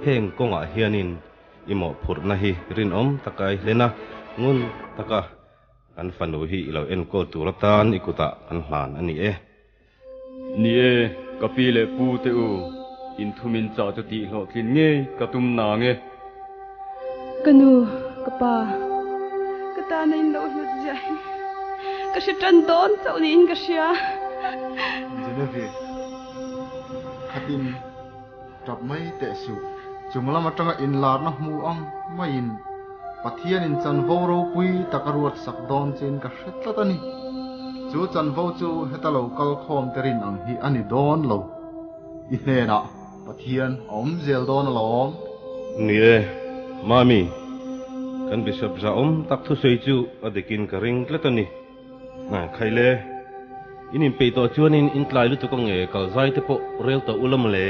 Heng kawngah hianin i mawhphurhna hi rinawm taka i hlen a, ngun taka kan fanu hi i lo enkawl tur atan i kutah kan hlan a ni e. Ni e, ka pi leh pu te u, in thu min chah chu tih hlawhtlin ngei ka tum nang e. Ka nu, ka pa, ka tana in lo hlut ziah hi ka hre tan dawn chauh niin ka hria. Genevieve, khatin tap mai teh suh. Chung lam atanga inlarna hmu ang maiin Pathianin chanvo ropui tak a ruatsak dawn chin ka hre tlat a ni. Chu chanvo chu heta lo kal khawm te rin ang hi a ni dawn lo. I hnenah Pathian a awm zel dawn alawm. Ni e, Mami, kan Bishop zahawm tak thusawi chu a dikin ka ring tlat a ni. Khaile, in inpeih tawh chuanin in tlai lutuk ange kal zai te pawh rel tawh ula mawle.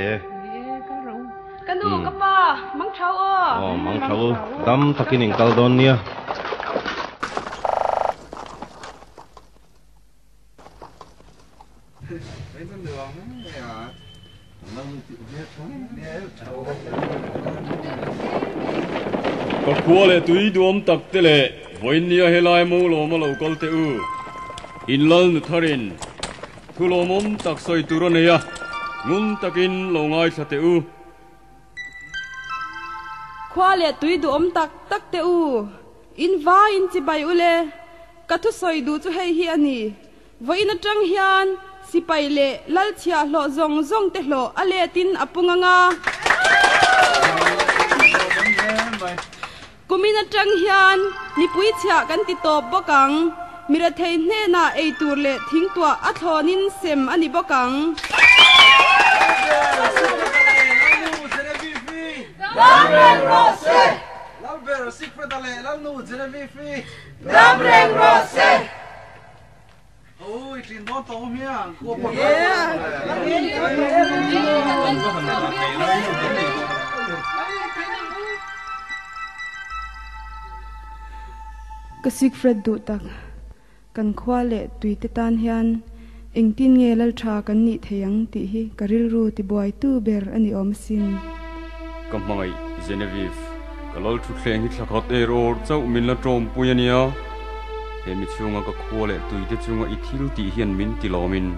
Ni e, kal rawh u. Ka nu, ka pa, mang thau aw. Aw, mang thau u. Dam takin in kal dawn nia. Ka khua leh tui duam tak te leh vawiinnia helai mo lawm a lo kal teh u. In lal nu tharin thu lawmawm tak sawi tur a nei a, ngun takin lo ngaithla teh u. Khua leh tui duhawm tak tak teh u, in vaiin chibai u le. Ka thusawi duh chu hei hi a ni. Vawiin atang hian sipai leh lalchhiah hlawh zawng zawng te hlawh a letin a pung ang a. Kumin atang hian mipui chhiah kan ti tawp bawk ang. Mirethei hnenah ei tur leh thingtuah a thlawnin sem a ni bawk ang. Dam reng rawh se! Ka Siegfried duh tak, kan khua leh tuite tan hian engtin nge lal tha kan nih thei ang tih hi ka rilru tibuaitu ber a ni awm asin. Ka hmangaih Genevieve, ka lal thutthleng hi thla khat er awr chauh min la tawmpui a nia. He mi chhunga ka khua leh tuite chunga i thil tih hian min ti lawmin,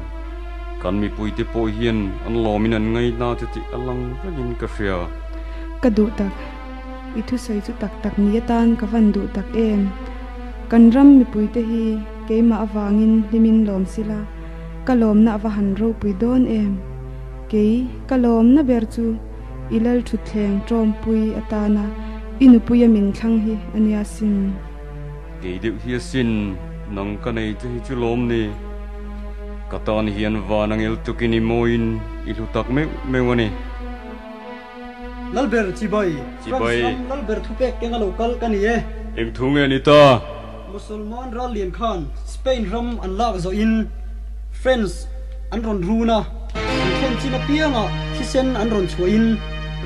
kan mipuite pawh hian an lawmin an ngaihna che tih a lang vekin ka hria. Ka duh tak, i thusawi chu tak tak ni atan ka van duh tak em? Kan ram mipuite hi keimah avangin hlimin lawm sila, ka lawmna a va han ropui dawn em? Kei ka lawmna ber chu i lal thutthleng tawmpui atana i nupuia min thlang hi a nia sin. Kei deuh hi asin, nang ka nei che hi chu lawm ni. Ka tan hian van a ngel tukin i mawiin i hlu tak meuh meuh a ni. Lalber Chibai, France ram Lalber thupek kenga lo kal ka ni e. Eng thu nge ni ta? Musulman ral lian khan Spain ram an lak zawhin France an rawn run a, an thlen chin apiangah thisen an rawn chhuahin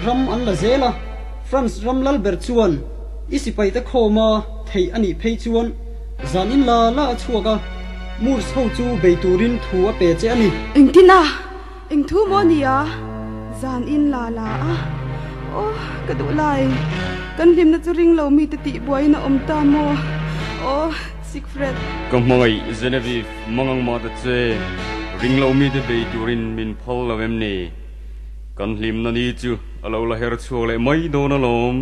ram an la zel a. France ram Lalber chuan i sipaite khawma theih a nih phei chuan zan in la la a chhuak a, Moors ho chu bei turin thu a pe che a ni. Engtin a? Eng thu maw ni a? Zan in la la a. Aw, ka duh lai. Kan hlimna chu ring lo mite tih buaiin a awm ta maw? Aw, Siegfried. Ka hmangaih Genevieve mangang mah ta che, ring lo mite bei turin min phal lo em ni? Kan hlimna ni chu a lo la her chhuak leh mai dawn alawm.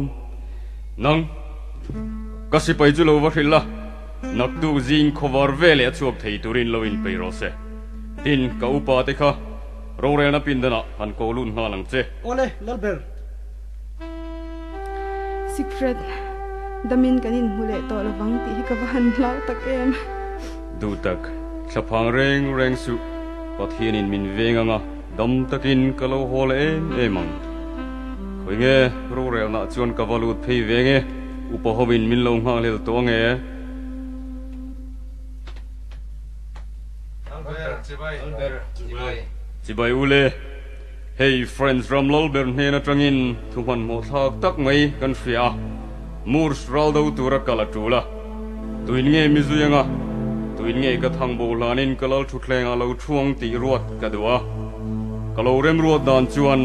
Nang, ka sipai chu lo va hrilh la, naktuk zing khawvar veleh a chhuak thei turin lo inpeih rawh se. Tin, ka upa te kha rorelna pindanah han ko lut nghal ang che. Awle, Lalber. Siegfried, damin kan inhmu leh tawh lovang tih hi ka va han hlau tak em. Duh tak, thlaphang reng reng suh, Pathianin min veng anga dam takin ka lo haw leh em em ang. Khawi nge, rorelnah chuan ka va lut phei ve nge, upa hovin min lo nghakhlel tawh ange. Chibai u le, hei French ram lalber hnen atangin thu hmanhmawh thlak tak mai kan hria a, Moors ral do tura kal a tul a, tuin nge mi zui anga, tuin nge ka thang bo hlanin ka lal thutthlengah lo thuang tih ruat ka duh a, ka lo remruat dan chuan.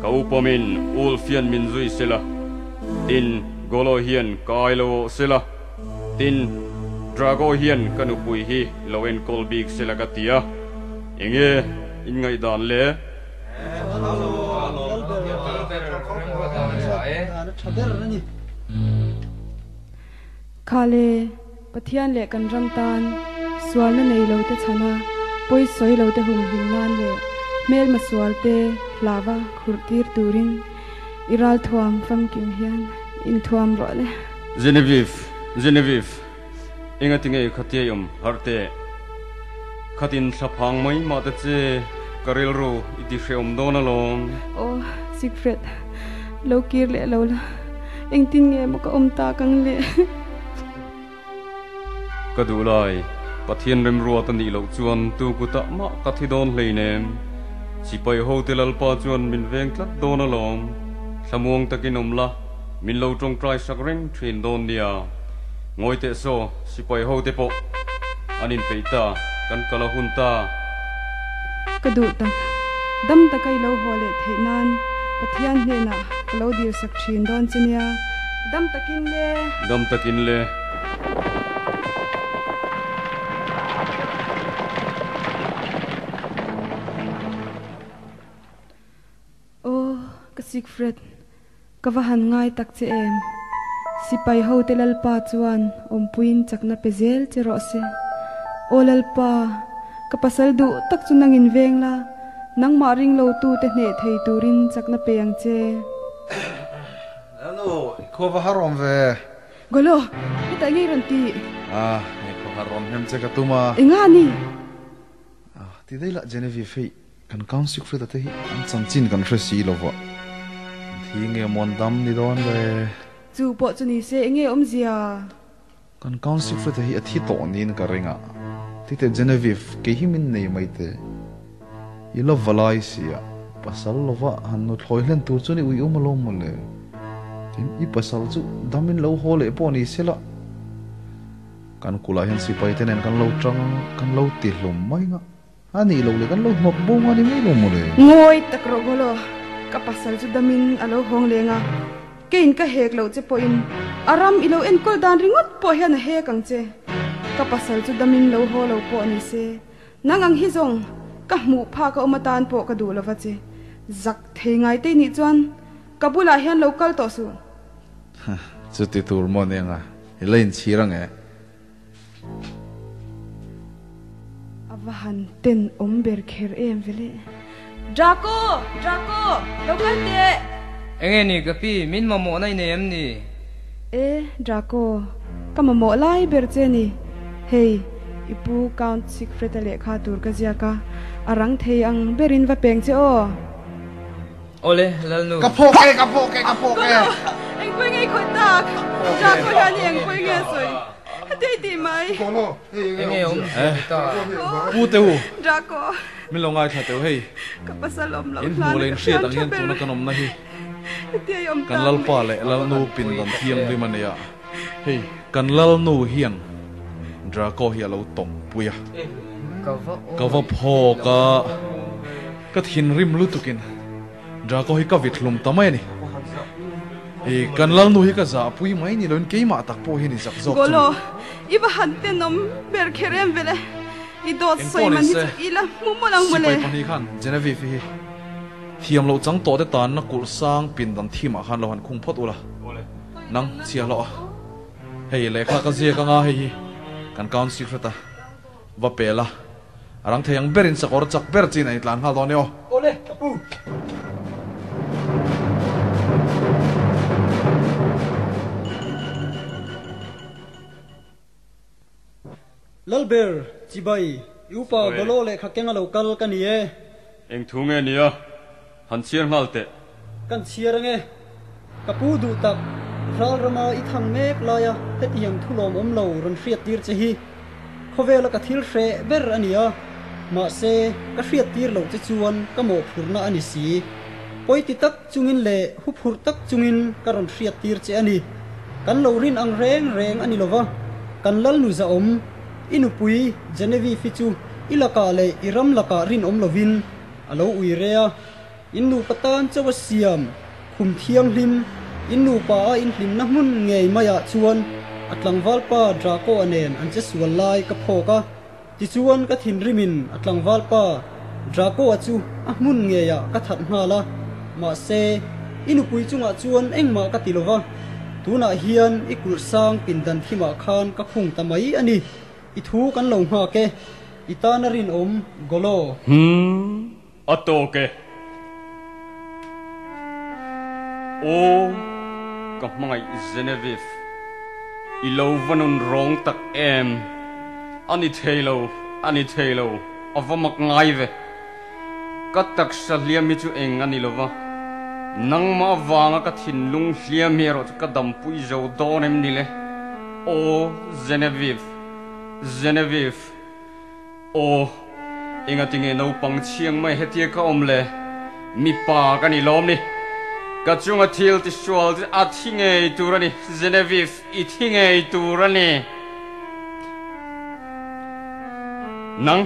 Ka upamin Ulf hian min zui sela, tin, Golo hian ka ai lo awh sela, tin, Drago hian ka nupui hi lo enkawl bik sela ka ti a. Enge in ngaihdan le? Kha le, Pathian leh kan ram tan sualna nei lo te chhana pawi sawi lo te humhim nan leh hmelma sual te hlava khurh tir turin i ralthuam famkim hian inthuam rawh le. Genevieve, Genevieve, engati nge khatia i awm harh teh? Khatin thla phang mai mah ta che, ka rilru i ti hrehawm dawn alawm. Aw, Siegfried, lo kir leh lo la, engtin nge maw ka awm tak ang le? Ka duh lai, Pathian remruat a nih loh chuan tu kutah mah ka thi dawn hleinem. Sipai hote Lalpa chuan min veng tlat dawn alawm. Thlamuang takin awm la, min lo tawngtai sak reng thin dawn nia. Ngawi teh saw, sipai hote pawh an inpeih ta, kan kal a hun ta. Ka duh tak, dam taka i lo haw leh theih nan Pathian hnenah ka lo dil sak thin dawn che nia. Dam takin le. Dam takin le. Aw, ka Siegfried, ka va han ngai tak che em? Sipai hote Lalpa chuan awmpuiin chakna pe zel che rawh se. Aw Lalpa, ka pasal duh tak chu nangin veng la, nangmah ring lo tute hneh thei turin chakna pe ang che. Lanu, i khua va har awm ve. Golo, hetah ngei rawn ti. Ah, i khua har rawn hnem che ka tum a. Enga ni? Ah, ti daih lah Genevieve hei kan Count Siegfried-a te hi an chanchin kan hre si lo va, an thi nge maw an dam ni dawn le? Chu pawh chu ni se enge awmzia? Kan Count Siegfried-a hi a thi tawh niin ka ring a, ti teh Genevieve, kei hi min nei mai teh. I la va lai si a, pasal lova han nuthlawi hlen tur chuan i ui awm alawm maw le? Tin, i pasal chu damin lo haw leh pawh ni se la. Kan kulah hian sipai te nen kan lo tang a, kan lo ti hlawm mai nga, a nih loh leh kan lo hnawt bo nga ni mai lo maw le? Ngawi tak rawh Golo, ka pasal chu damin a lo hawng leng a, keiin ka hek loh che pawhin a ram i lo enkawl dan ringawt pawh hian a hek ang che. Ka pasal chu damin lo haw lo pawh ni se, nang ang hi zawng ka hmuh phak a awm atan pawh ka duh lova che. Zak thei ngai te nih chuan ka bulah hian lo kal tawh suh. Chuti tur maw nia nga? I la inchhir ang e. A va han ten awm ber kher em ve le. Draco! Draco! Lo kal teh! Enge ni ka pi, min mamawh na i nei em ni? E, Draco, ka mamawh lai ber che ni. Hei, i pu Count Siegfried-a lehkha tur ka ziak a, a rang thei ang berin va peng che aw. Awle, Lalnu. Ka phawk e, ka phawk e, ka phawk e. Kawlo, engpui nge i khawih tak? Draco hian i engpui nge a sawi? Heti i tih mai. Kawlo, hei enge awm zia ni ta? Pu teu. Draco. Min lo ngaithla teu hei. Ka pasal awm loh In hlan hmuh leh a in ka hriat fiam ang tha hian ber. tuna kan awmna hi Heti i awm kan tak Lalpa mai. leh Lalnu pindan thianghlim a ni a. Hei, kan Lalnu hian Draco hi a lo tawmpui a. Ka va phawk a. Ka thinrim lutukin Draco hi ka vit hlum ta mai a ni. I kan Lalnu hi ka zahpui mai ni loin keimah tak pawh hian i zak zawk chu ni. Golo, i va han tenawm ber kher em vele. I dawt sawi man hi chu i la hmu mawlh ang mawle. Sipai pahnih khan Genevieve hi thiam loh chang tawh te tanna kulh sang pindan thimah khan lo han khung phawt ula. Nang chhia hlawh a. Hei lehkha ka ziak anga hei hi kan count secret a. Va pel a, a rang thei ang berin sakawr chak ber chin a intlan nghal dawn e aw. Awle, ka pu. Lalber, chibai, i upa Golo lehkha keng a lo kal ka ni e. Eng thu nge nia? Han chhiar nghal teh. Kan chhiar ange. Ka pu duh tak, ral rama i thang mek laia hetiang thu lawmawm lo rawn hriat tir che hi khawvela ka thil hreh ber a ni a, mahse ka hriat tir loh che chuan ka mawhphurhna a ni si. Pawiti tak chungin leh huphurh tak chungin ka rawn hriat tir che a ni. Kan lo rin ang reng reng a ni lova, kan Lalnu zahawm, i nupui Genevieve-i chu i lakah leh i ram lakah rinawm lovin, A lo ui re a, In nupa tan chauh a siam, khum thianghlim, in nupa a in hlimna hmun ngei maiah chuan a tlangval pa Draco-a nen an che sual lai ka phawk a. Tichuan ka thinrimin a tlangval pa Draco-a chu a hmun ngeiah ka that nghal a, mahse i nupui chungah chuan engmah ka ti lo va, tunah hian i kulh sang pindan thimah khan ka khung ta mai a ni. I thu kan lo nghak e, i tana rinawm Golo. Hum, a tawk e. Aw, ka hmangaih Genevieve, i lo va nun rawng tak em? A ni thei lo, a ni thei lo, a va mak ngai ve. Ka taksa hliam hi chu eng a ni lo va, nangmah avanga ka thinlung hliam hi erawh chu ka dampui zo dawn em ni le? Aw, Genevieve, Genevieve, aw, engatinge naupang chhiang mai hetia ka awm le? Mipa ka ni lawm ni. Ka chunga thil tisual chu a thi ngei tur a ni, Genevieve, i thi ngei tur a ni. Nang,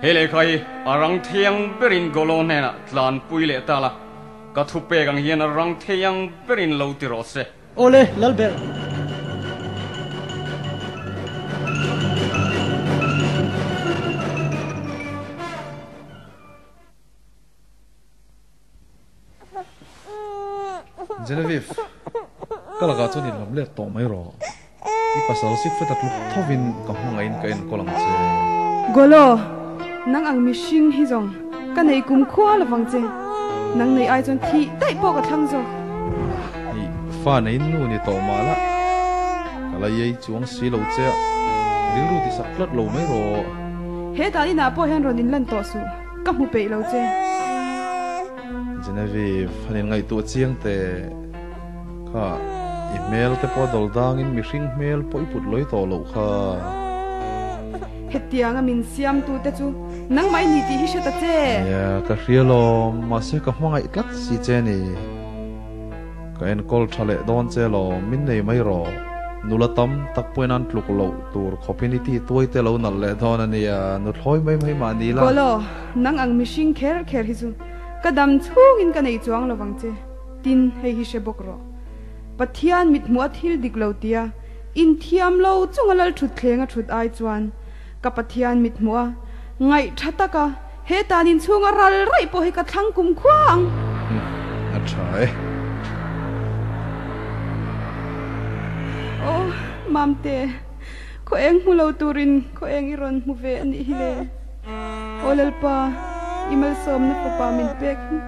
he lehkha hi a rang thei ang berin Golo hnenah tlanpui leh ta la, ka thupek ang hian a rang thei ang berin lo ti rawh se. Awle, Lalber. Genevieve, ka lakah chuan in lam let tawh mai rawh. I pasal sik feta tluk thovin ka hmangaihin ka enkawl ang che. Golo, nang ang mihring hi zawng ka nei kum khua lovang che. Nang nei ai chuan thih daih pawh ka thlang zawk. I fa nei nu ni tawh mah la, ka la iai chuang si lo che a, rilru ti sak tlat lo mai rawh. He dan inah pawh hian rawn inlan tawh suh, ka hmu peih lo che. Genevieve, han inngaihtuah chiang teh. Kha, i hmel te pawh a dawl dangin mihring hmel pawh i put lawi tawh loh kha. Hetianga min siamtute chu nangmah i ni tih hi hre ta che. Nia, ka hria lawm, mahse ka hmangaih tlat si che ni. Ka enkawl tha leh dawn che lawm, min nei mai rawh. Nula tam tak pawhin an tluk loh tur khawpin i ti tuai te lo nalh leh dawn a nia, nuthlawi mai mai mah ni la. Kawlaw, nang ang mihring kher kher hi chu ka dam chhungin ka nei chuang lovang che. Tin, hei hi hre bawk rawh. Pathian mithmuh a thil dik lo tia inthiam lo chunga lal thut thleng a thut ai chuan ka Pathian mithmuh a ngaih tha taka he tan inchhunga ral raih pawh hi ka thlang kum khua ang. A tha e. Aw, Mamte, khaw eng hmu lo turin khaw eng i rawn hmu ve a nih hi le. Aw Lalpa, i malsawmna fapa min pek hi.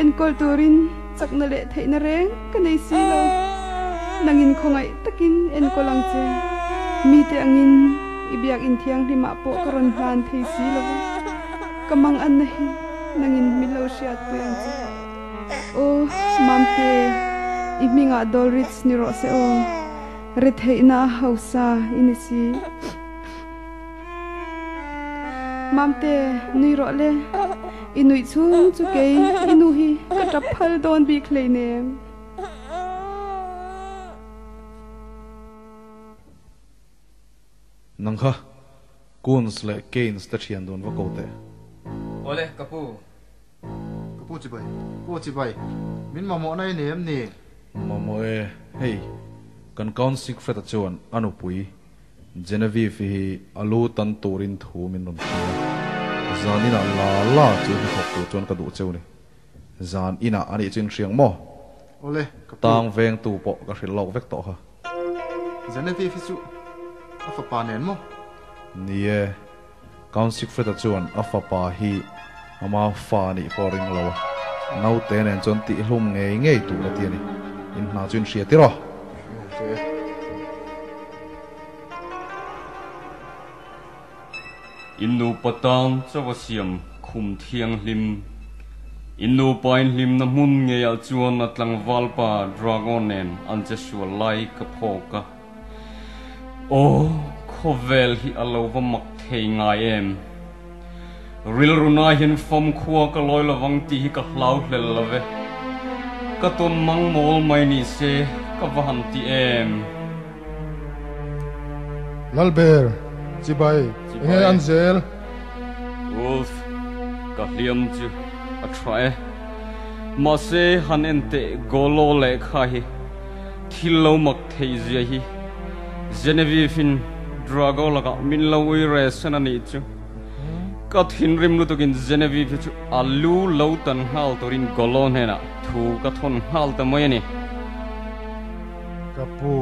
Enkawl turin chakna leh theihna reng ka nei si lo. Nangin khawngaih takin enkawl ang che. Mite angin i biakinn thianghlimah pawh ka rawn hlan thei si lo va, ka manganna hi nangin min lo hriatpui ang che. Aw, Mamte, i hmingah Dolrich ni rawh se aw, retheihna a hausa i ni si. Mamte, nui rawh le. I nuih chhung chu kei i nu hi ka tap phal dawn bik hleinem. Nang kha Coons leh Canes te thian dun va ko teh. Awle, ka pu. Ka pu chibai, pu chibai, min mamawhna i nei em ni? Mamawh e, hei, kan Count Siegfried-a chuan a nupui Genevieve hi a lu tan turin thu min rawn hrilh a, zan inah la la chu hnathawk tur chuan ka duh cheu ni. Zan inah a nih chu in hriang maw? Awle, ka pu. Tang vengtu pawh ka hrilh lawk vek tawh kha. Genevieve hi chu a fapa nen maw? Ni e, Count Siegfried-a chuan a fapa hi ama fa a nih pawh a ring lo a, naute nen chuan tihhlum ngei ngei tur a ti a ni. In hna chu in hria tir aw? Hriat che e. In nupa tan chauh a siam khum thianghlim. In nupa inhlimna hmun ngeiah chuan a tlangval pa Drago nen an che sual lai ka phawk a. Aw, khawvel hi a lo va mak thei ngai em? Rilru na hian famkhua ka lawi lovang tih hi ka hlau hlel lo ve. Ka tawn mang mawl mai ni se ka va han ti em? Lalber, chibai, enge an zel? Wolf, ka hliam chu a tha e. Mahse han en teh Golo lehkha hi thil lo mak theih zia hi Genevieve in Drago lakah min lo ui re san a nih chu. Ka thinrim lutukin Genevieve hi chu a lu lo tan nghal turin Golo hnenah thu ka thawn nghal ta mai a ni. Ka pu,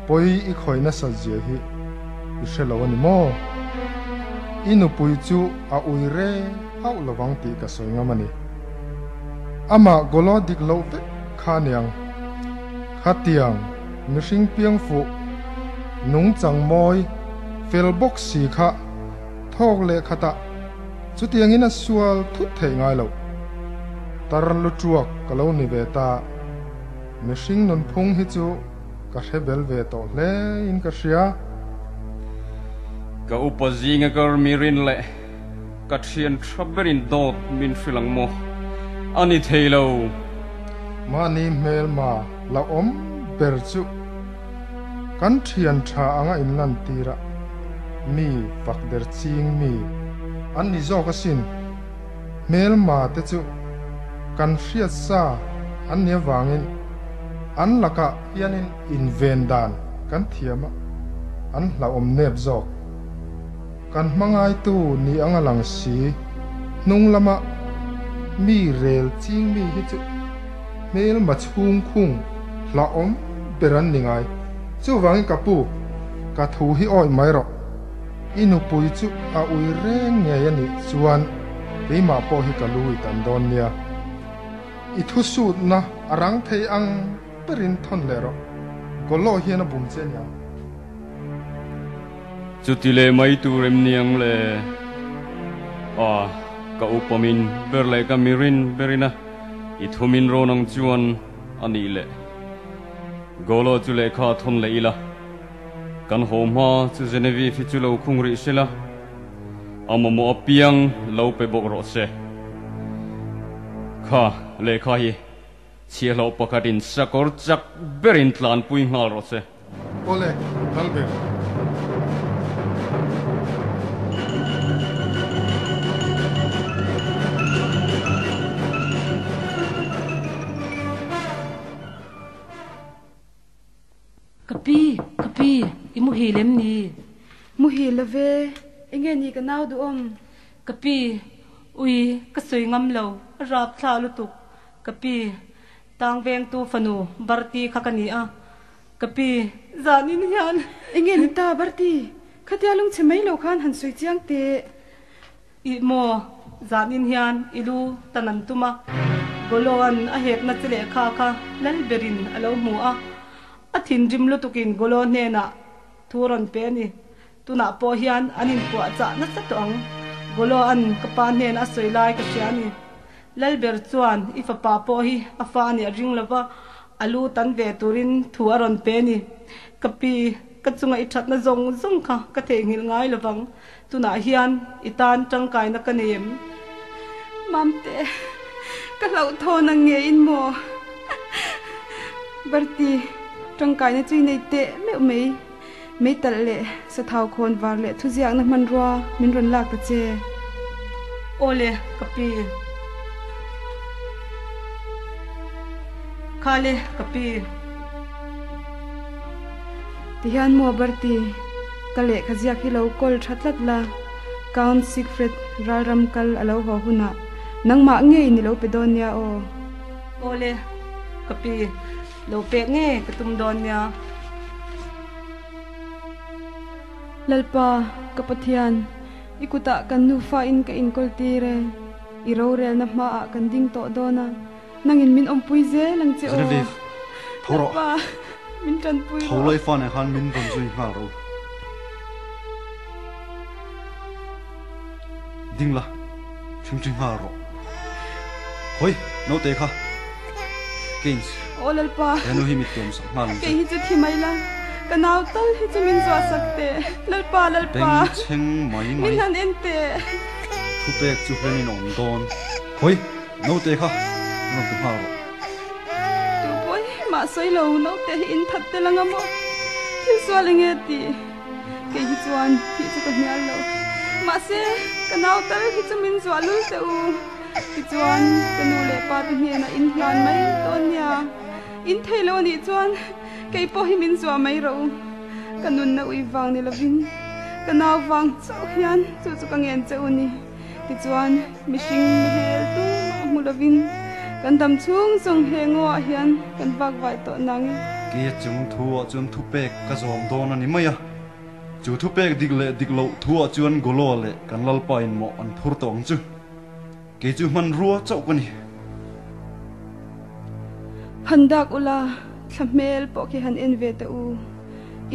pawi i khawih nasat zia hi i hre lo a ni maw? I nupui chu a ui re hauh lovang tih ka sawi ngam a ni. Amah Golo dik loh vek kha aniang. Khatiang mihring piang fuh, nungchang mawi, fel bawk si kha thawk leh khatah chutiangin a sual thut theih ngai loh. Tar lu tuak ka lo ni ve ta. Mihring nunphung hi chu ka hre bel ve tawh hle in ka hria. Ka upa zinga kar mi rin leh ka thian tha berin dawt min hrilh ang maw? A ni thei lo. Mahni hmelma la awm ber chu kan thian tha anga inlantir a, mi fak der ching mi an ni zawk asin. Hmelma te chu kan hriat sa an nih avangin an lakah hianin inven dan kan thiam a, an hlauhawm nep zawk. Kan hmangaitu ni anga lang si, hnung lama mi rel ching mi hi chu hmelma chhung khung hlauhawm ber an ni ngai. Chuvangin ka pu, ka thu hi awih mai rawh. I nupui chu a ui reng ngei a nih chuan keimah pawh hi ka lu i tan dawn nia. I thusutna a rang thei ang berin thawn leh rawh. Golo hian a bum che nia. Chuti leh mai tur em ni ang le? A, ka upamin ber leh ka mirin berin a, i thumin rawn ang chuan a nih leh. Golo chu lehkha a thawn leh ila. Kan haw hma chu Genevieve hi chu lo khung rih se la, a mamawh apiang lo pe bawk rawh se. Kha lehkha hi chhiahhlawh pakhatin sakawr chak berin tlanpui nghal rawh se. Awle, lal ber. Ka pi, ka pi, i muhil em ni? Muhil lo ve, enge ni ka nau duhawm? Ka pi, ui, ka sawi ngam lo, a rap thla lutuk. Ka pi, tang vengtu fanu Barti kha ka ni a. Ka pi, zanin hian. Enge ni ta Barti, khatia lungchhe mai lo khan han sawi chiang teh. Ih maw, zanin hian i lu tan an tum a, Goloan a hekna che lehkha kha lal berin a lo hmu a, a thinrim lutukin Golo hnenah thu rawn pe a ni. Tunah pawh hian an inpuahchah nasa tawh ang, Goloan ka pa hnena a sawi lai ka hria a ni. Lal ber chuan i fapa pawh hi a fa a nih a ring lo va, a lu tan ve turin thu a rawn pe a ni. Ka pi, ka chunga i thatna zawng zawng kha ka theihnghilh ngai lo vang. Tunah hian i tan tangkaina ka nei em? Mamte, ka hlauhthawn ang nge in maw? Barti, tangkaina chu i nei teh meuh mai. Meitalh leh sathau khawn var leh thuziakna hmanrua min rawn lak ta che. Awle, ka pi. Khale, ka pi. Tihian maw Barti, ka lehkha ziak hi lo kawl tha tlat la, Count Siegfried ralram kal a lo haw hunah nangmah ngei ni lo pe dawn nia aw. Awle, ka pi, lo pek nge ka tum dawn nia. Lalpa, ka Pathian, i kutah kan nufa in ka inkawl tir e, i rorelna hmaah kan ding tawh dawn a. Nangin min awmpui zel ang che aw. Genevieve, tho rawh. Lalpa, min tanpui rawh. Tho lai fa nen khan min rawn zui nghal rawh u. Ding la, ṭhingṭhi nghal rawh. Hawi, naute kha. Keynes. Aw Lalpa. He nu hi mit tuam sak nghal ang che. Kei hi chu thi mai la, ka nau tal hi chu min zuah sak teh. Lalpa, Lalpa. Beng chheng mai mai. Min han en teh. Thupek chu hlenin a awm dawn. Hawi. Naute kha rawn ti nghal rawh. Tu pawh hi mah sawi lo, naute hi in that tel anga maw? Thil sual enge ti? Kei hi chuan thih chu ka hnial lo. Mahse, ka nau tal hi chu min zuah lul teh u. Tichuan ka nu leh pa te hnenah in hlan mai dawn nia. In thei lo anih chuan kei pawh hi min zuah mai rawh u. Ka nunna ui vang ni lovin ka nau vang chauh hian chu chu ka ngen che u ni. Tichuan mihring mihel tumah hmu lovin kan dam chhung zawng he ngaw ah hian kan vak vai tawh nang e. Keia chung thu ah chuan thupek ka zawm dawn a ni mai a. Chu thupek dik leh dik loh thu ah chuan Goloa leh kan Lalpa in mawh an phur tawh ang chu. Kei chu hmanrua chauh ka ni. Han dak ula, thla hmel pawh khi han en ve teh u.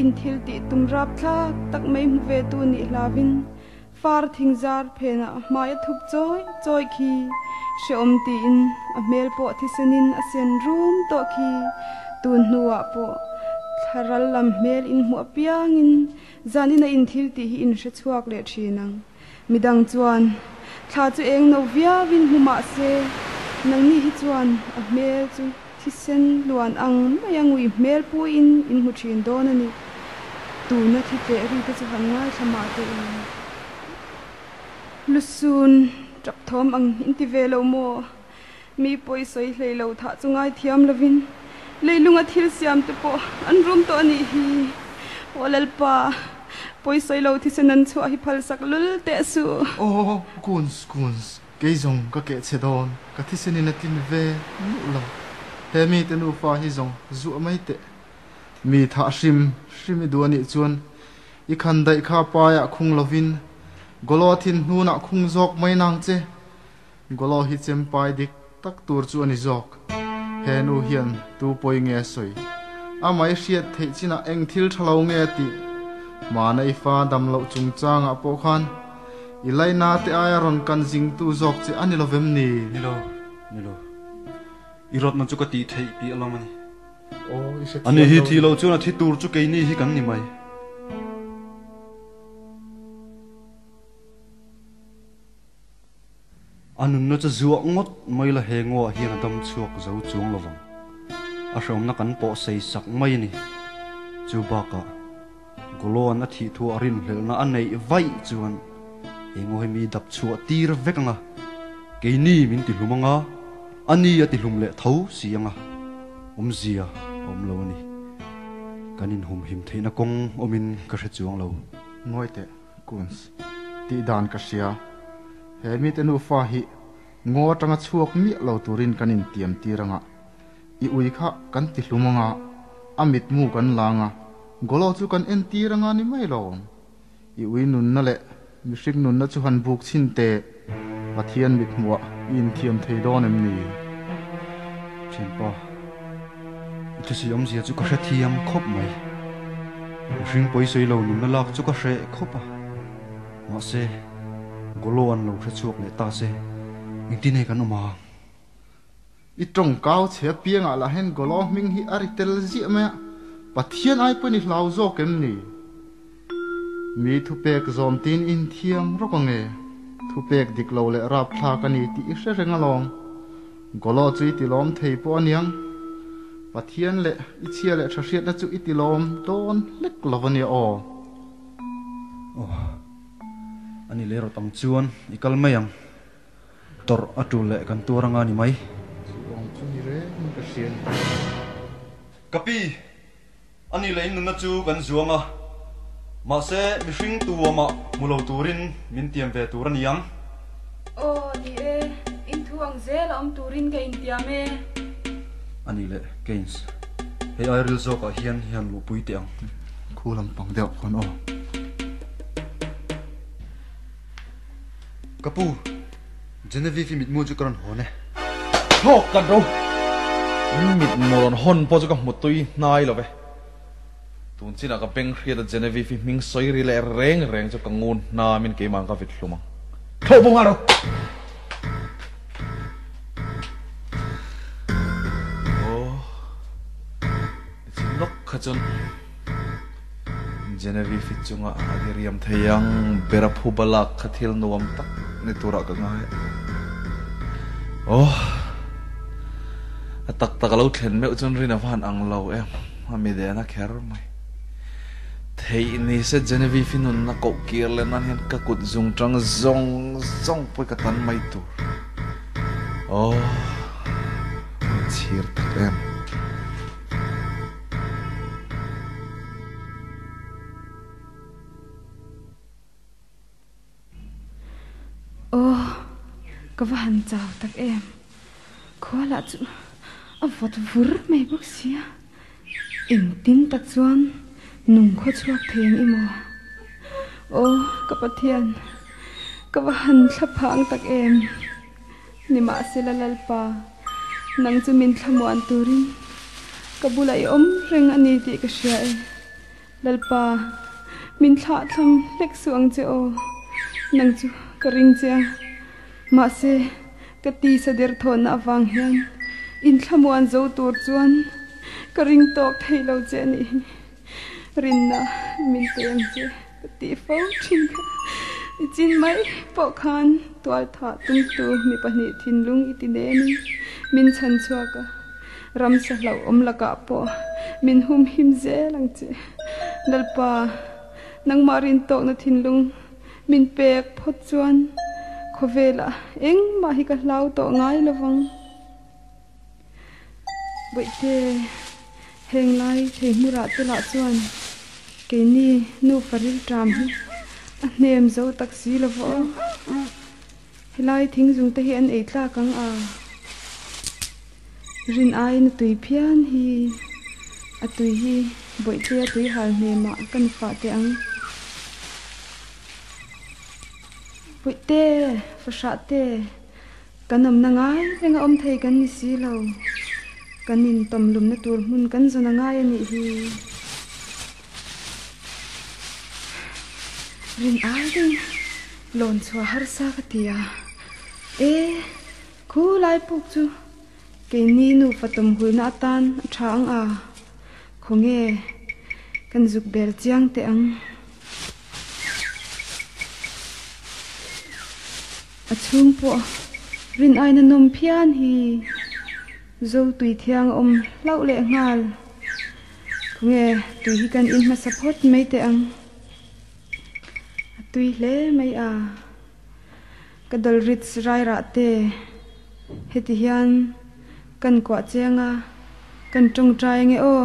In thil tih tum rap thlak tak mai hmu ve tu nih hlavin far thing zar phenah hmai a thup chawi chawi khi hrehawm tiin a hmel pawh thisenin a sen rum tawh khi tun hnuah pawh thla ral lam hmel in hmuh apiangin zanin a in thil tih hi in hre chhuak leh thin ang. Midang chuan thla chu eng no viauin hmu mah se, nangni hi chuan a hmel chu thisen luan ang mai a ngui hmel puiin in hmu thin dawn a ni. Tuna thi tleh ri te chu han ngaithla mah teh u. Lusun tap thawm ang in ti ve lo maw? Mi pawi sawi hlei lo thah chu ngaithiam lovin leilunga thil siam te pawh an rum tawh a nih hi. Aw Lalpa, pawi sawi lo thisen an chhuah hi phalsak lul teh suh. Aw Kunz, Kunz, kei zawng ka keh chhe dawn, ka thisen in a tlin ve nuh lo. He mite nufa hi zawng zuah mai teh. Mi thah hrim hrim i duh a nih chuan i khan daih kha paiah khung lovin Golo thin hnunah khung zawk mai nang che. Golo hi chempai dik tak tur chu a ni zawk. He nu hian tu pawi nge a sawi? Amah i hriat theih chinah eng thil tha lo nge a tih? Hmana i fa dam loh chungchangah pawh khan i laina te aia rawn kan zingtu zawk che a ni lo vem ni? Ni lo, ni lo. I rawtna chu ka tih theih piah lam a ni. Aw, i hrethiam lo. Ani hi thi lo chuan a thi tur chu keini hi kan ni mai. A nunna chu zuah ngawt mai la he ngaw ah hian a dam chhuak zo chuang lovang. A hreawmna kan pawh sei sak mai a ni. Chu bakah Goloan a thih thu a rinhlelhna a neih vaih chuan he ngaw hi mi dap chhuah tir vek anga, keini min ti hlum anga, a ni a ti hlum leh tho si anga, awmzia a awm lo a ni. Kan inhumhim theihna kawng awmin ka hre chuang lo. Ngawi teh. Kunz, tih dan ka hria. He mite nufa hi ngaw atanga chhuak miah lo turin kan intiam tir anga, i ui kha kan ti hlum anga, a mitmu kan lang a, Golo chu kan entir anga ni mai lo. I ui nunna leh mihring nunna chu han buk chhin teh, Pathian mithmuah i inthiam thei dawn em ni? Thianpa, i thusawi awmzia chu ka hrethiam khawp mai. Mihring pawisawi lo nunna lak chu ka hreh khawp a. Mahse, Golo an lo hre chhuak leh ta se, engtin nge kan awm ang? I tawngkau chhe apiangah lah hian Golo hming hi a ri tel ziah mai a, Pathian ai pawhin i hlau zawk em ni? Mi thupek zawm tiin i inthiam rawk ange, thupek dik lo leh rapthlak a ni tih i hre reng alawm. Golo chu i tilawm thei pawh aniang. Pathian leh i chhia leh tha hriatna chu i tilawm dawn hlek lo ania aw. Aw, ani leh rawt ang chuan i kal mai ang. Tawrh a tul leh kan tuar anga ni mai. Chu awm chu ni reng ka hria ni. Ka pi, ani leh in nunna chu kan zuang a, mahse mihring tu awmah hmu lo turin min tiam ve tur a ni ang. Aw, ni e, in thu ang zel a awm turin ka intiam e. Ani leh Keynes, hei ai ril zawkah hian hian luhpui teh ang. Khu lampang deuh khawn aw. Ka pu, Genevieve i mitmu chu ka rawn hawn e. Thlawk ka ro! In mitmu rawn hawn pawh chu ka hmu tui hnai lo ve. Tun chinah ka beng hriat a Genevieve i hming sawi ri leh reng reng chu ka ngun hnamin keimah ka vit hlum ang. Thlawh bawng a ro! Aw, nichin lawk kha chuan. Genevieve chunga a diriam thei ang ber a phuba lak kha thil nuam tak ni turah ka ngai. Aw, a tak tak a lo thlen meuh chuan rin a van ang lo em, a mi dehna kher mai. Theih ni se Genevieve nunna koh kir leh nan hian ka kut zung tang zawng zawng pawh ka tan mai tur. Aw, inchhir tak em. Aw, ka va han chau tak em. Khua lah chu a vawt vur mai bawk sia. Engtin tak chuan nung khaw chhuak thei ang i maw? Aw, ka Pathian, ka va han thla phang tak em! Nimahsela Lalpa, nang chu min thlamuan turin ka bulah i awm reng a ni tih ka hria e. Lalpa, min thlah thlam hlek suh ang che aw, nang chu ka ring che a, mahse ka tisa derthawnna avang hian inthlamuan zo tur chuan ka ring tawk thei lo che a nih hi. Rinna min pe ang che ka tih fo thin kha. I chin mai pawh khan tualthah tumtu mi pahnih thinlung i ti nemin min chhan chhuak a. Ramsa hlauhawm lakah pawh min humhim zel ang che. Lalpa, nangmah rintawkna thinlung min pek phawt chuan khawvelah engmah hi ka hlau tawh ngai lo vang. Bawihte, heng lai thei hmurah te lah chuan keini nufa rilṭam hi a hnem zo tak si lo va aw. Helai thingzung te hi an ei tlak ang a, rin aiin a tui phian hi, a tui hi bawihtea tui hal hnemah kan fah teh ang. Bawihte, fahrah te, kan awmna ngai reng a awm thei kan ni si lo, kan intawmlumna tur hmun kan zawn a ngai a nih hi. Rin aiin lawn chhuah harsa ka ti a, E, khu lai puk chu keini nufa tawmhulna atan a tha ang a, khawnge kan zuk bel chiang teh ang. A chhung pawh rin aiin a nawm phian hi, zo tui thiang a awm hlauh leh nghal. Khawnge tui hi kan in hmasa phawt mai teh ang. A tui hle mai a, ka dawlrit rairah te heti hian kan kuah cheng a, kan tawngtai ange aw.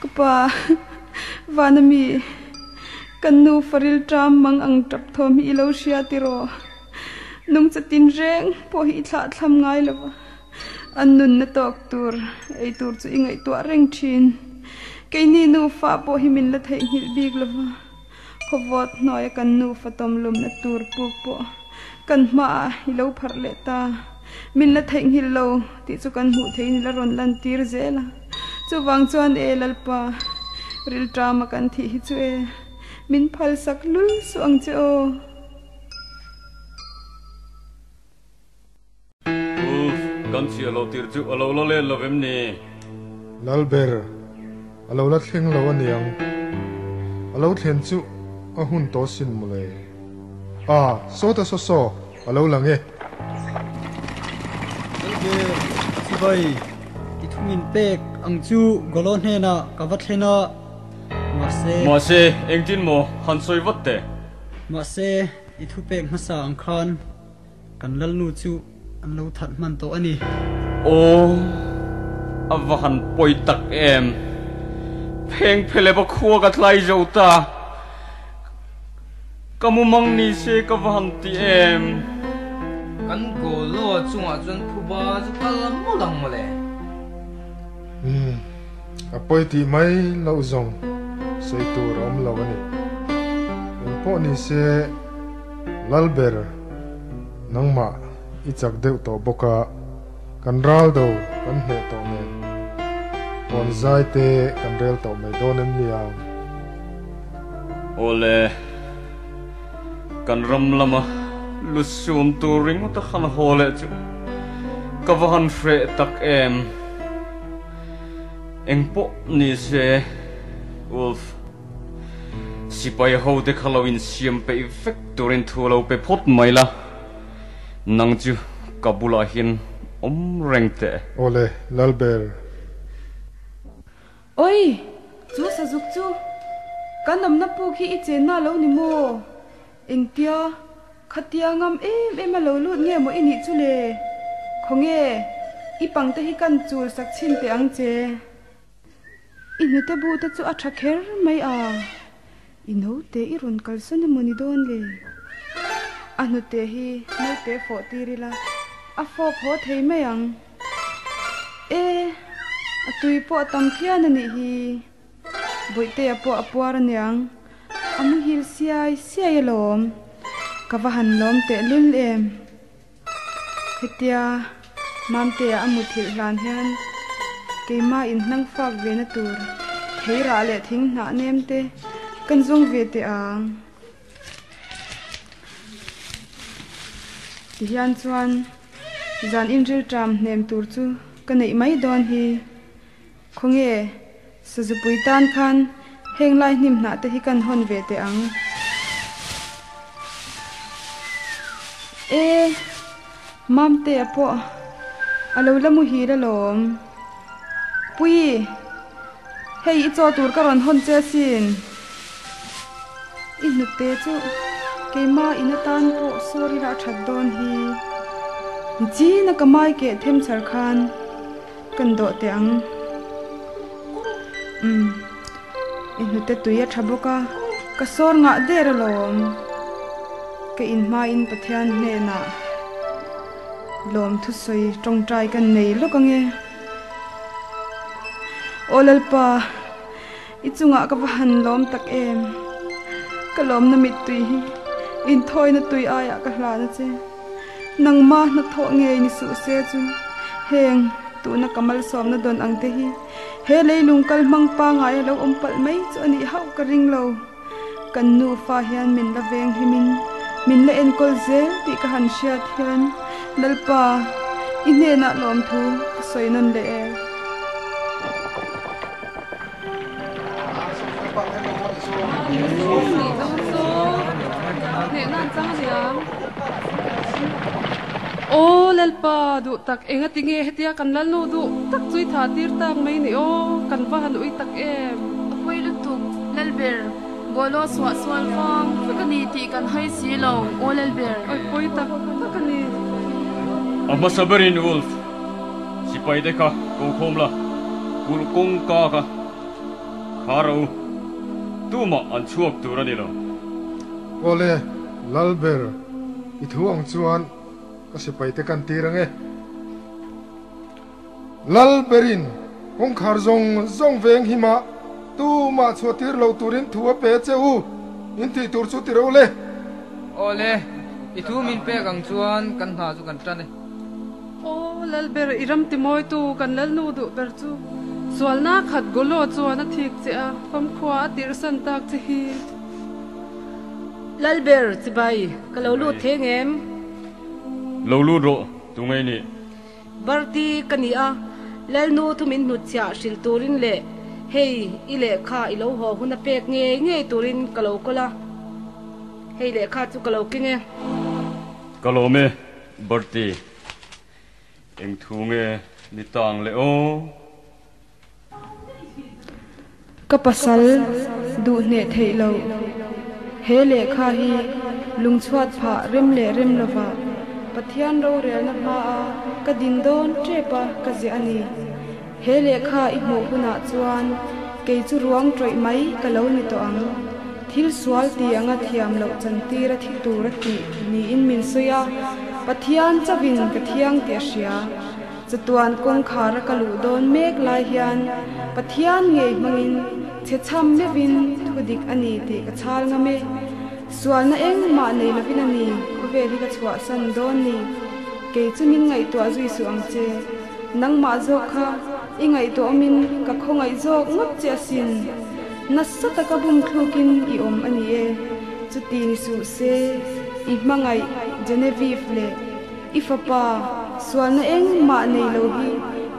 Ka pa, vana mi, kan nu faril ṭam mang ang ṭap thawm hi i lo hria tiraw? Nungcha tinreng pawh hi i thlah thlam ngai lo va. An nunna tawk tur ei tur chu i ngaihtuah reng thin. Keini nufa pawh hi min la theihnghilh bik lo va, khawvawt hnuaia kan nufa tawmlumna tur puk pawh kan hmaah i lo pharh leh ta. Min la theihnghilh lo tih chu kan hmuh theihin i la rawn lantir zel a. Chuvang chuan e Lalpa, rilṭama kan thih hi chu e, min phalsak lul suh ang che aw. Uff, kan chhiah loh tir chu a lo la len lo vem ni? Lalber, a lo la thleng lo aniang. A lo thlen chu a hun tawh sin mawle. Ah, sawta saw saw, a lo lang e. Lalber, chibai, i thu min pek ang chu Golo hnenah ka va thlen a, mahse. Mahse, engtin maw han sawi vat teh? Mahse, i thu pek hmasa ang khan. Kan lalnu chu an lo that hman tawh a ni. Aw, a va han pawi tak em! Pheng phelep a khua ka tlai zo ta. Ka mu mang ni se ka va han ti em! Kan Golo chungah chuan phuba chu kal mawlh ang mawle. Umm, a pawi tih mai loh zawng sawi tur a awm lo a ni. Engpawh ni se. Lalber, nangmah i chak deuh tawh bawk a, kan ral do kan hneh tawh nen, kawn zai te kan rel tawh mai dawn em niang? Awle, kan ram lama lusum tur ringawt a han haw leh chu ka va han hreh tak em. Engpawh ni se, Wolf. Sipai ho te kha lo insiam peih vek turin thu lo pe phawt mai la, nang chu ka bulah hian awm reng teh. Awle, Lalber. Oi! Chu sazuk chu kan awmna puk hi i chenna lo ni maw? Engtia? Khatia ngam em em a lo lut nge maw i nih chu le? Khawnge, i pangte hi kan chul sak chhin teh ang che. I hnute bu te chu a tha kher mai a, i naute i rawn kalsan emaw ni dawn le? A hnute hi naute fawh tir ila, a fawp haw thei mai ang. E, a tui pawh a tam phian a nih hi. Bawihtea pawh a puar aniang, a muhil siai siai alawm. Ka va han lawm tehlul em. Hetia Mamtea a muthilh hlan hian keimah in hnang fak ve na tur theirah leh thing hnah nem te kan zawng ve teh ang. Tihian chuan zan inrilṭam hnem tur chu ka neih mai dawn hi. Khawnge, Sazupui tan khan heng lai hnim hnah te hi kan hawn ve teh ang. E, Mamtea pawh a lo la muhil alawm. Pui, hei i chaw tur ka rawn hawn che asin. I hnute chu keimah in atan pawh sorry lah that dawn hi. Nichina ka mai keh them char khan. Kan dawh teh ang. Umm. I hnute tui a tha bawk a, ka sawr ngah der alawm. Ka inhmain Pathian hnenah lawm thusawi tawngtai kan nei lawk ange. Aw Lalpa, i chungah ka va han lawm tak em. Ka lawmna mittui hi inthawina tui aiah ka hlan a che. Nangma hnathawh ngei ni suh se chu heng tuna ka malsawmna dawn ang te hi he leilung kal hmang pangai a lo awm palh mai chu a nih hauh ka ring lo. Kan nufa hian min la veng himin min la enkawl zel tih ka han hriat hian Lalpa i hnenah lawmthu ka sawi nawn leh e. Aw Lalpa duh tak enga tinge hetia kan Lalnu duh tak chu i tha tir tak mai ni aw kan va han ui tak em. A pawi lutuk Lalber Golo suah sual vang vek a ni tih kan hai si lo aw Lalber. Awi pawi tak tak a ni. A hmasa berin Wolf Sipai te kha ko khawm la, kulh kawngka kha khar a u, tumah an chhuak tur a ni lo. Awle, Lalber, i thu ang chuan ka sipai te kan tir ange. Lalberin kawngkhar zawng zawng veng himah tumah chhuah tir lo turin thu a pe che u, in tih tur chu ti ro le. Awle, i thu min pek ang chuan kan hna chu kan tan e. Aw Lalber, i ram timawitu kan Lalnu duh ber chu sualna khat Golo chuan a thik che a, famkhua a tirhsan tak che hi. Lalber, chibai, ka lo lut thei ngem? Lo lut rawh, tu ngei nih? Barti ka ni a, Lalnu thu min hnutchhiah hrilh turin leh hei i lehkha i lo haw hun a pek ngei ngei turin ka lo kawl a, hei lehkha chu ka lo keng e. Ka lawm e. Bertie, eng thu nge ni tang le aw? Ka pasal duh hneh theih loh. He lehkha hi lungchhuat phah rem leh rem lova Pathian rorelna hmaa ka din dawn tep a ka ziah a ni. He lehkha i hmuh hunah chuan kei chu ruang tawih mai ka lo ni tawh ang. Thil sual ti anga thiam loh chantir a thi tur a tih niin min sawi a, Pathian chauhin ka thiang tih a hria. Chatuan kawngkhar a ka luh dawn mek lai hian Pathian ngei hmangin chhe chham meuhin thu dik a ni tih ka chhal ngam e. Sualna engmah nei lovin a ni khawvel hi ka chhuahsan dawn ni. Kei chu min ngaihtuah zui suh ang che. Nangmah zawk kha i ngaihtuah awmin ka khawngaih zawk ngawt che asin. Nasa taka bum thlukin i awm a ni e. Chuti ni suh se, i hmangaih Genevieve leh i fapa sualna engmah nei lo hi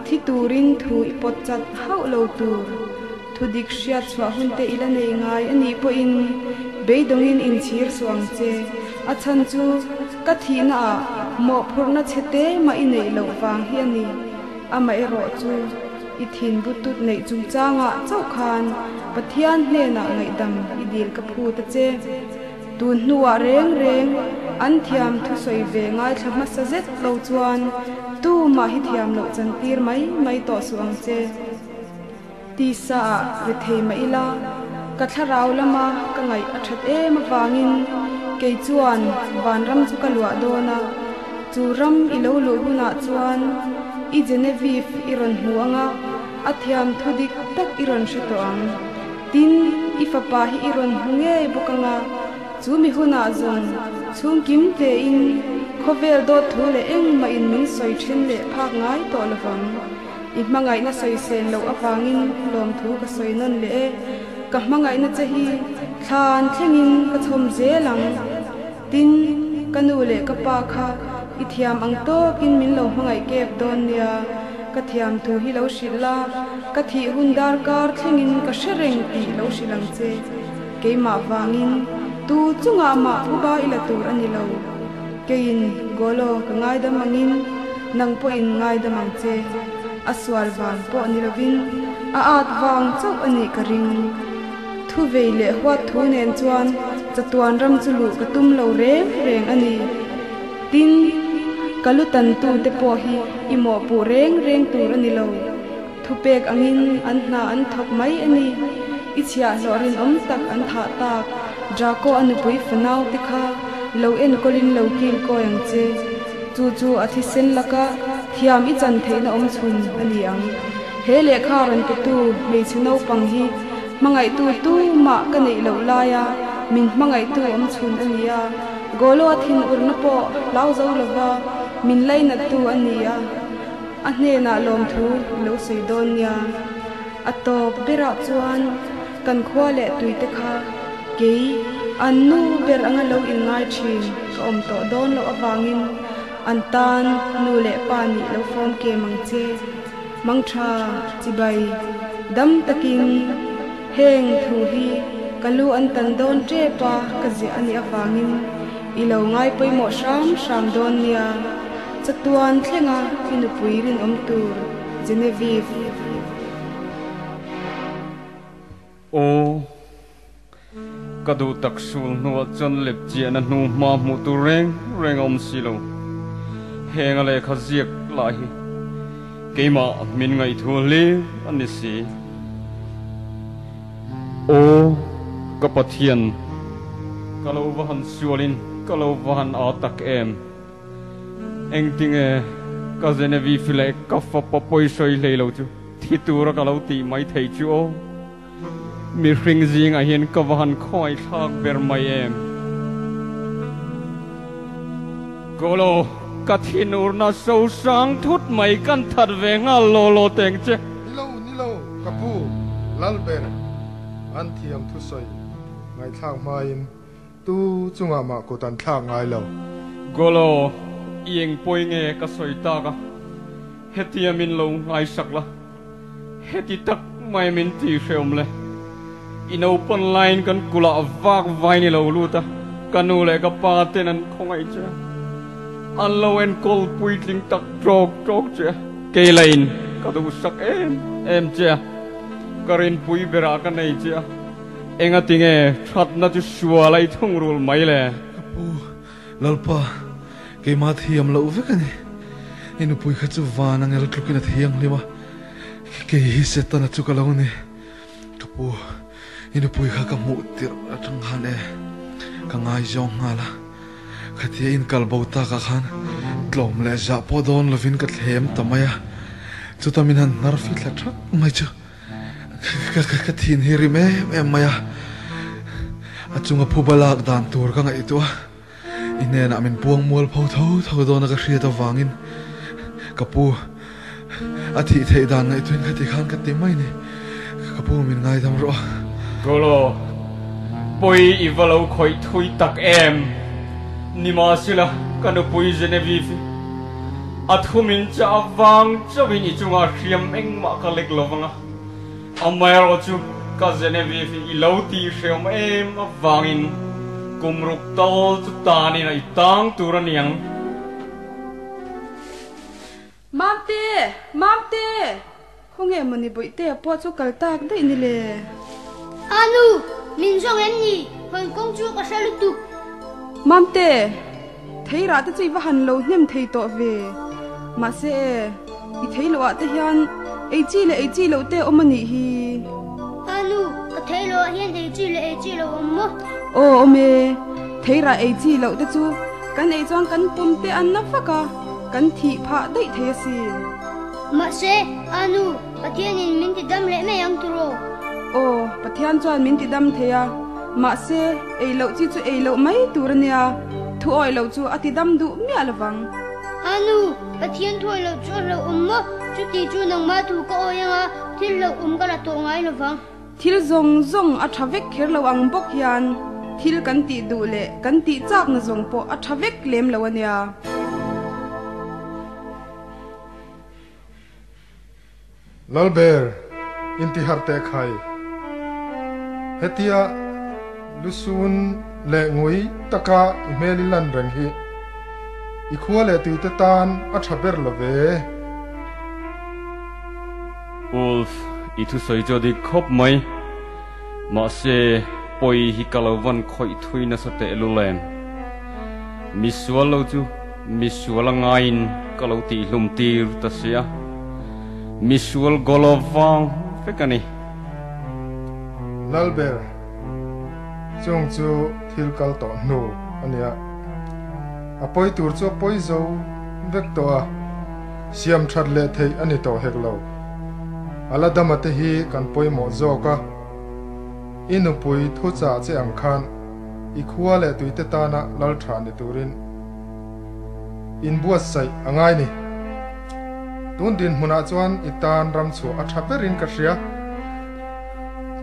thi turin thu i pawt chat hauh lo tur. Thudik hriat chhuah hun te i la nei ngai a nih pawhin beidawngin inchhir suh ang che. A chhan chu ka thihna ah mawhphurhna chhe te mah i neih loh vang hi a ni. Amaherawh chu i thin butut neih chungchangah chauh khan Pathian hnenah ngaihdam i dil ka phut a che. Tun hnuah reng reng an thiam thusawi ve ngaithla hmasa zet lo chuan tumah hi thiam loh chantir mai mai tawh suh ang che. Tisa ah rethei mah ila, ka thlarau lama ka ngaih a that em avangin kei chuan vanram chu ka luah dawn a, chu ram i lo luh hunah chuan i Genevieve i rawn hmu ang a, a thiam thu dik tak i rawn hre tawh ang. Tin, i fapa hi i rawn hmu ngei bawk ang a, chu mi hunah zawng chhungkim tein khawvel dawt thu leh engmah in min sawi then leh phak ngai tawh lovang. I hmangaihna sawisel loh avangin lawmthu ka sawi nawn leh e. Ka hmangaihna che hi thlan thlengin ka chhawm zel ang. Tin, ka nu leh ka pa kha i thiam ang tawkin min lo hmangaih kep dawn nia. Ka thiam thu hi lo hrilh la, ka thih hun darkar thlengin ka hre reng tih lo hrilh ang che. Keimah vangin tu chungah mah phuba i la tur a ni lo. Keiin Golo ka ngaidam angin nang pawhin ngaidam ang che. A sual vang pawh ni lovin a at vang chauh a nih ka ring. Thu vei leh huat thu nen chuan chatuan ram chu luh ka tum lo reng reng a ni. Tin, ka lu tantute pawh hi i mawhpuh reng reng tur a ni lo. Thupek angin an hna an thawk mai a ni. I chhiahhlawh rinawm tak an thah tak Draco a nupui fanau te kha lo enkawlin lo kil kawi ang che. Chu chu a thisen laka thiam i chan theihna awm chhun a ni ang. He lehkha rawn petu hmeichhe naupang hi hmangaihtu tumah ka neih loh laia min hmangaihtu awm chhun a ni a, Golo a thinurna pawh hlau zo lova min lainattu a ni a. A hnenah lawmthu i lo sawi dawn nia. A tawp berah chuan kan khua leh tuite kha kei an nu ber anga lo inngai thin ka awm tawh dawn loh avangin an tan nu leh pa nih lo fawm kem ang che. Mangtha, chibai, dam takin heng thu hi ka lu an tan dawn tep a ka ziah a nih avangin i lo ngai pawimawh hram hram dawn nia. Chatuan thlenga i nupui rinawm tur Genevieve. Aw, ka duh tak sul hnuah chuan lepchiahna hnu hma hmuh tur reng reng a awm si lo. Heng a lehkha ziak lah hi keimah min ngaihthua hlir a ni si. Aw, ka Pathian, ka lo va han sualin ka lo va han aa tak em! Engtinge ka Genevieve leh ka fapa pawi sawi hlei lo chu thi tura ka lo tih mai thei chu aw. Mihring zingah hian ka va han khawngaih thlak ber mai em. Golo, ka thinurna so sang thut mai kan that ve nghal law law teng che. Ni lo, ni lo, ka pu, Lalber, an thiam thusawi ngaihthlak hmain Tu chungah mah kut an thlak ngai lo. Golo, i eng pawi nge ka sawi tak a, hetia min lo ngaisak la, heti tak mai min ti hrehawm le. I naupan laiin kan kulah vak vai ni lo lut a, ka nu leh ka pa ten an khawngaih che a, an lo enkawl puitling tak tawk tawk che a, kei lain ka duhsak em em che a, ka rinpui berah ka nei che a. Engati nge thatna chu sual a i thungrul mai le? Ka pu, Lalpa, keimah thiam loh vek a ni. I nupui kha chu van a ngel tlukin a thianghlim a, kei hi Setana chu ka lo ni. Ka pu, i nupui kha ka hmuh tirh atang khan e, ka ngaizawng nghal a. Khatia inkal bo takah khan tlawm leh zah pawh dawn lovin ka thlem ta mai a, chuta min han hnar fithla thak mai chu. Ka thin hi rim em em mai a, a chunga phuba lak dan tur ka ngaihtuah a, i hnenah min puang mual pho tho tho dawn a ka hriat avangin ka pu a thih theih dan ngaihtuahin ka ti khan ka ti mai ni, ka pu min ngaidam rawh a. Golo, pawi i va lo khawih thui tak em? Nimahsela ka nupui Genevieve. A thumin che avang chauhin i chungah hriam engmah ka lek lo vang a, amaherawh chu ka Genevieve i lo tih hreawm em avangin kum ruk tal chu tanin a i tang tur a ni ang. Mamte! Mamte! Khawnge mawni bawihtea pawh chu kal tak daih ni le? Anu, min zawng em ni? Hawn kawng chu ka hre lutuk. Mamte! Theirah te chu i va han lo hnem thei tawh ve. Mahse e, i thei loh ah te hian ei chi leh ei chi loh te awm a nih hi. A nu, ka thei loh ah hian ei chi leh ei chi loh awm maw? Aw awm e, theirah ei chi loh te chu kan ei chuan kan pawm te an na vak a, kan thih phah daih thei asin. Mahse, a nu, Pathianin min ti dam leh mai ang tiraw? Aw, Pathian chuan min ti dam thei a, mahse, ei loh chi chu ei loh mai tur a nia, thu awih loh chu a ti dam duh miah lovang. A nu, Pathian thu awih loh chu a hlauhawm maw? Chuti chu nangmah thu ka awih anga thil hlauhawm ka la tawh ngai lovang. Thil zawng zawng a tha vek kher lo ang bawk hian thil kan tih duh leh kan tih chakna zawng pawh a tha vek lem lo a nia. Lalber, intiharh teh khai. Hetia lusun leh ngui taka i hmel i lan reng hi i khua leh tuite tan a tha ber lo ve. Ulf, i thusawi chu a dik khawp mai. Mahse, pawi hi ka lo van khawih thui nasa tehlul em. Misual lo chu misual a ngaiin ka lo tihhlum tir ta sia. Misual goal avang vek a ni. Lalber, chung chu thil kal tawh hnu a nia. A pawi tur chu a pawi zo vek tawh a, siam that leh theih a ni tawh hek lo. A la dama te hi kan pawimawh zawk a, i nupui thuchah che ang khan I khua leh tuite tana lal tha ni turin inbuatsaih a ngai ni. Tun dinhmunah chuan i tan ram chhuah a tha berin ka hria.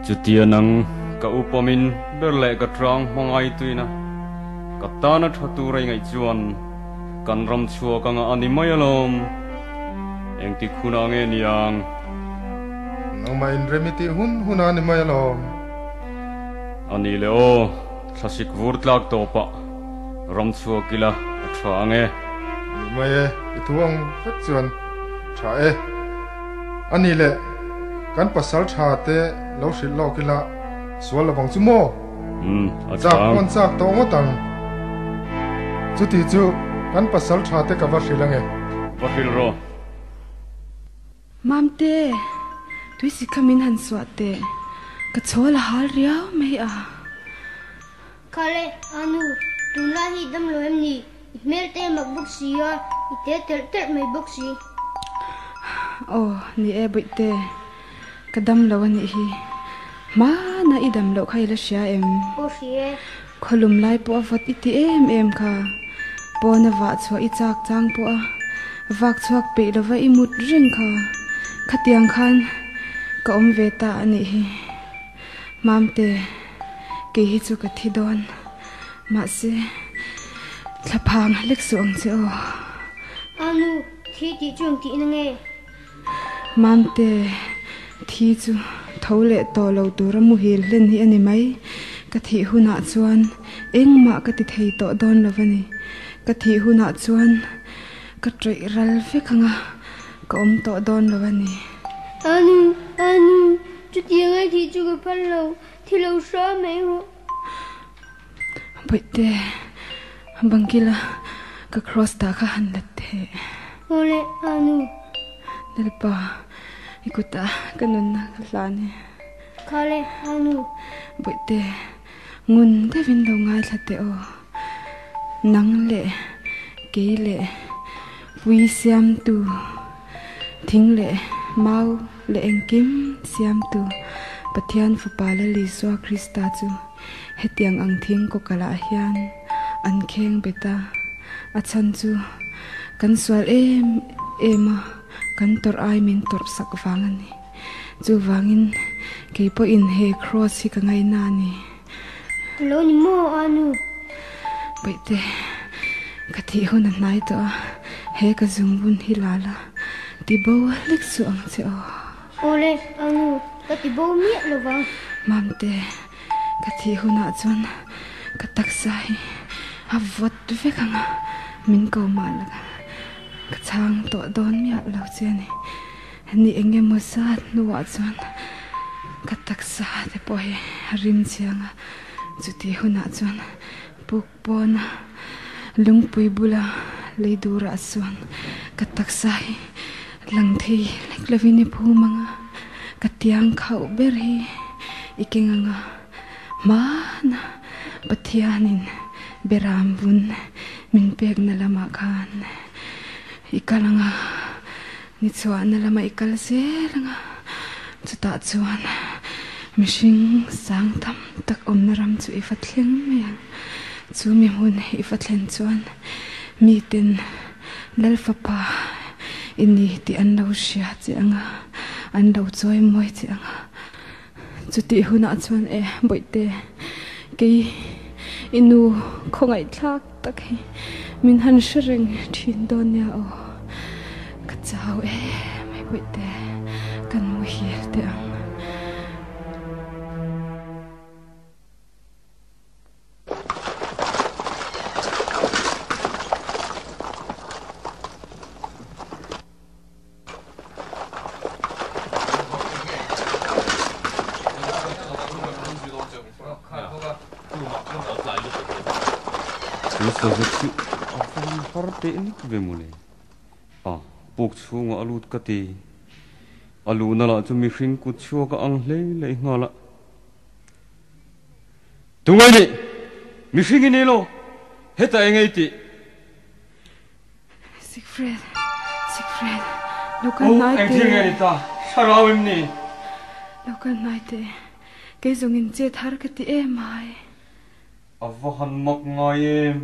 Chutia nang ka upamin ber leh ka tlang hmangai tuina ka tana tha tur a ingaih chuan kan ram chhuak anga a ni mai alawm. Engtik hunah nge niang? Nangmah inrem i tih hun hunah a ni mai alawm. A nih leh aw, thlasik vur tlak tawpah ram chhuak ila a tha ang e. Ni mai e, i thu ang vek chuan tha e. A nih leh, kan pasal tha te lo hrilh lawk ila sual lovang chu maw? Umm, a tha ang. Chak pawn chak tawh ngawt ang. Chuti chu kan pasal tha te ka va hrilh ang e. Va hrilh rawh. Mamte, tuisi kha min han suah teh, ka chhawl a hal riau mai a. Khale, Anu, tunlai hi dam lo em ni? I hmel te mak bawk si a, i te telh telh mai bawk si. Aw, ni e Bawihte, ka dam lo a nih hi. Hmana i dam loh kha i la hria em? Aw hria e. Khawlum lai pawh a vawt i ti em em kha. Pawn a vah chhuah i chak chang pawh a vak chhuak peih lova i mut reng kha. Khatiang khan ka awm ve ta a nih hi. Mamte, kei hi chu ka thi dawn. Mahse, thlaphang hlek suh ang che aw. A nu, thi tih chu engtih na nge? Mamte, thi chu tho leh tawh lo tura muhil hlen hi a ni mai. Ka thih hunah chuan engmah ka ti thei tawh dawn lo a ni. Ka thih hunah chuan ka ṭawih ral vek ang a, ka awm tawh dawn lo a ni. Anu, anu, chutiang a thih chu ka phal lo, thi lo hram mai rawh. Bawihte, bangkila ka cross dah kha han let teh. Awle, Anu. Lalpa, i kutah ka nunna ka hlan e. Khale, Anu. Bawihte, ngun deuhin lo ngaithla teh aw. Nang leh kei leh pui siamtu, thing leh mau leh engkim siamtu Pathian Fapa Lal Isua Krista chu Hetiang ang thing kawkalah hian an kheng bet a, a chhan chu kan sual em em a, kan tawrh ai min tawrh sak vang a ni. Chuvangin kei pawhin he cross hi ka ngaina a ni. Ka lo ni maw a nu? Bawihte, ka thih hun a hnai tawh a, he ka zungbun hi la la, ti bo hlek suh ang che aw. Awle, a nu, ka ti bo miah lo vang. Mamte, ka thih hunah chuan ka taksa hi a vawt vek ang a, min ko mah la ka chhang tawh dawn miah lo che a ni. Ni eng emaw zat hnuah chuan ka taksa te pawh hi a rim chiang a, chutih hunah chuan puk pawna. Lungpui bula leidur ah chuan ka taksa hi lang thei lek lovin i phum ang a, ka tiang khauh ber hi i keng ang a, hmana Pathianin beram vun min pekna lamah khan i kal ang a, ni chhuahna lamah i kal zel ang a, chutah chuan mihring sang tam tak awmna ram chu i va thleng mai ang. Chu mi hmun i va thlen chuan miten Lal Fapa i ni tih an lo hria che ang a, an lo chawi mawi che ang a. Chutih hunah chuan e Bawihte, kei i nu khawngaihthlak tak hi min han hre reng thin dawn nia aw. Ka chau em mai Bawihte, kan muhil teh ang. Chu sazu chu a van har teh nek ve mawle. A puk chhungah a lut ka ti. A luhna lah chu mihring kut chhuak a ang hle leh nghal a. Tungai nih, mihring i ni lo, heta eng ei tih? Siegfried, Siegfried, lo kal hnai teh. Eng thil nge ni ta, thlarau em ni? Lo kal hnai teh, kei zawng in chet har ka ti em ai. A va han mak ngai em,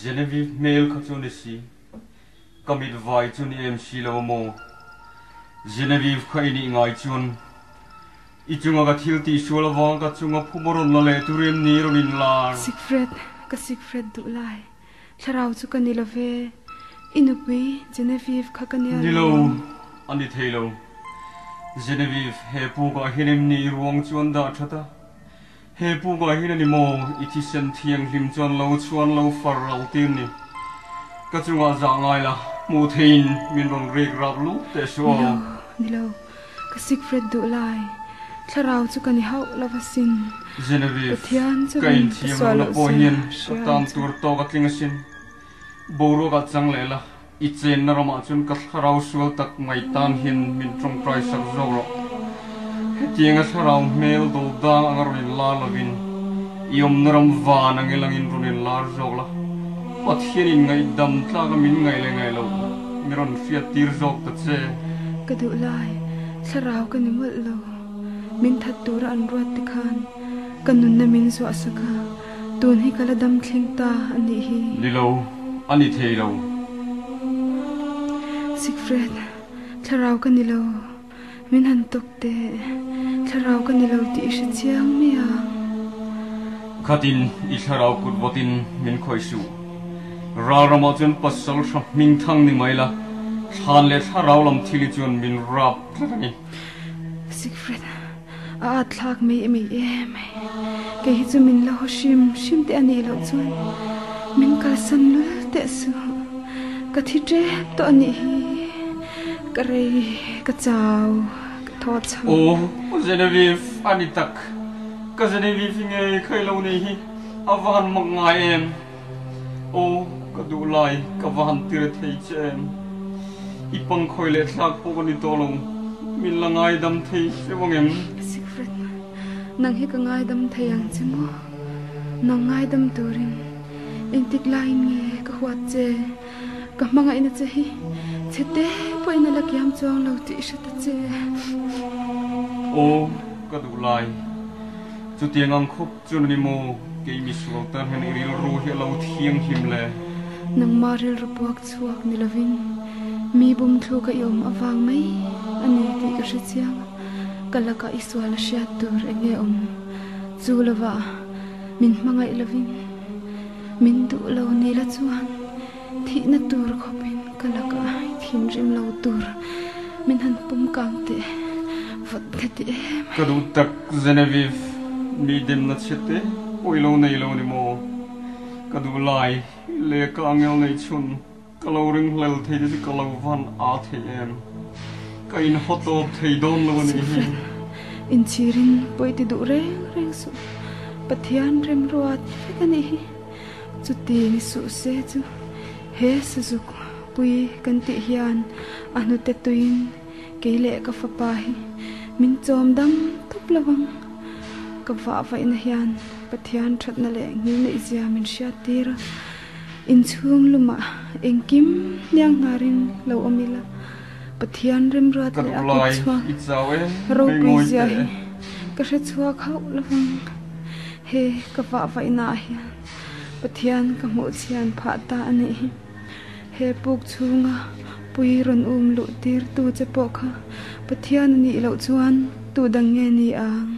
Genevieve hmel kha chu ni si, ka mit vai chu ni em si lo a maw? Genevieve kha i nih ngai chuan I chunga ka thil tih sual avang ka chunga phum a rawn la leh tur em ni rawn inlar? Siegfried, ka Siegfried duh lai. Thlarau chu ka ni lo ve. I nupui Genevieve kha ka nia lo. Ni lo, a ni thei lo. Genevieve, he pukah hian em ni i ruang chu an dah that a? He pukah hian a ni maw i thisen thianghlim chuan lo chhuan lo far ral tir ni? Ka chungah zah ngai la, hmuh theiin min rawn rik rap lut teh suh aw. Ni lo, ni lo. Ka Siegfried duh lai, thlarau chu ka ni hauh lo asin. Genevieve, Pathian ka chuan ka inthiam sual lohna loh pawh zia hian ka hria tan ang chu. tur tawk a tling asin. Boruak ah chang leh la, i chenna ramah chuan ka thlarau sual tak mai tan hian min tawngtai sak zawk rawh. Hetianga thlarau hmel do dang anga rawn inlar lovin, i awmna ram van ang ilangin rawn inlar zawk la. Pathianin ngaihdam tlaka min ngaih leh ngaih loh mi rawn hriat tir zawk ta che. Ka duh lai, thlarau ka ni mawlh lo. Min that tura an ruat te khan ka nunna min zuah sak a, tun hi ka la dam thleng ta a nih hi. Ni lo, a ni thei lo. Siegfried, thlarau ka ni lo. Min han tawk teh, thlarau ka ni lo tih i hre chiang mai a. Khatin i thlarau kut vawtin min khawih suh. Ral ramah chuan pasal hra hming thang ni mai la, thlan leh thlarau lam thil hi chuan min rap tlat a ni. Siegfried, a at thlak mai mai em mai. Kei hi chu min la haw hrim hrim teh a nih loh chuan min kalsan lul teh suh. Ka thi tep tawh a nih hi. Ka rei, ka chau, ka thaw chho. Aw, Genevieve, a ni tak. Ka Genevieve hi nge kha i lo nei hi a va han mak ngai em? Aw, ka duh lai, ka va han tir thei che em? I pangkhawi leh thlak pawh ka ni tawh lo, min la ngaidam thei feu ang em? Siegfried, nang hi ka ngaidam thei ang che maw? Nang ngaidam turin engtik laiin nge ka huat che? Ka hmangaihna che hi chhe te pawhin a la kiam chuang lo tih i hre ta che. Aw, ka duh lai. Chutiang ang khawp chuan a ni maw? Kei misual tan hian i rilru hi a lo thianghlim le. Nangmah rilru puak chhuak ni lovin mi bum thluk a i awm avang mai a ni tih ka hre chiang a, ka lakah i sual a hriat tur eng nge awm? Chu lovah min hmangaih lovin. Min duh lo ni la chuan thihna tur khawpin ka lakah i thinrim lo tur min han pawm kang teh vawt ka ti em Ka duh tak Genevieve, mi demna chhe te pawh i lo nei lo ni maw? Ka duh lai leh ka angel nei chhun ka lo ringhlel thei te chu ka lo van a thei em? Ka inhaw tawp thei dawn lo a nih hi. Sufren, inchhirin pawi ti duh reng reng suh. Pathian remruat vek a nih hi. Chuti ni suh se chu he sazuk pui kan tih hian a hnute tuiin kei leh ka fapa hi min chawm dam tawp lo ang. Ka vah vaihna hian Pathian thatna leh ngilneihzia min hriat tir a, inchhung lumah engkim hniang hnarin lo awm ila, Pathian remruat Ka leh a duh lai kut chhuak i chau em ropui ngawi zia teh. hi ka hre chhuak hauh lo vang. He ka vah vaihnaah hian Pathian ka hmuh chhian phah ta a nih hi. He puk chhunga pui rawn um luh tir tu che pawh kha Pathian a nih loh chuan tu dang nge ni ang?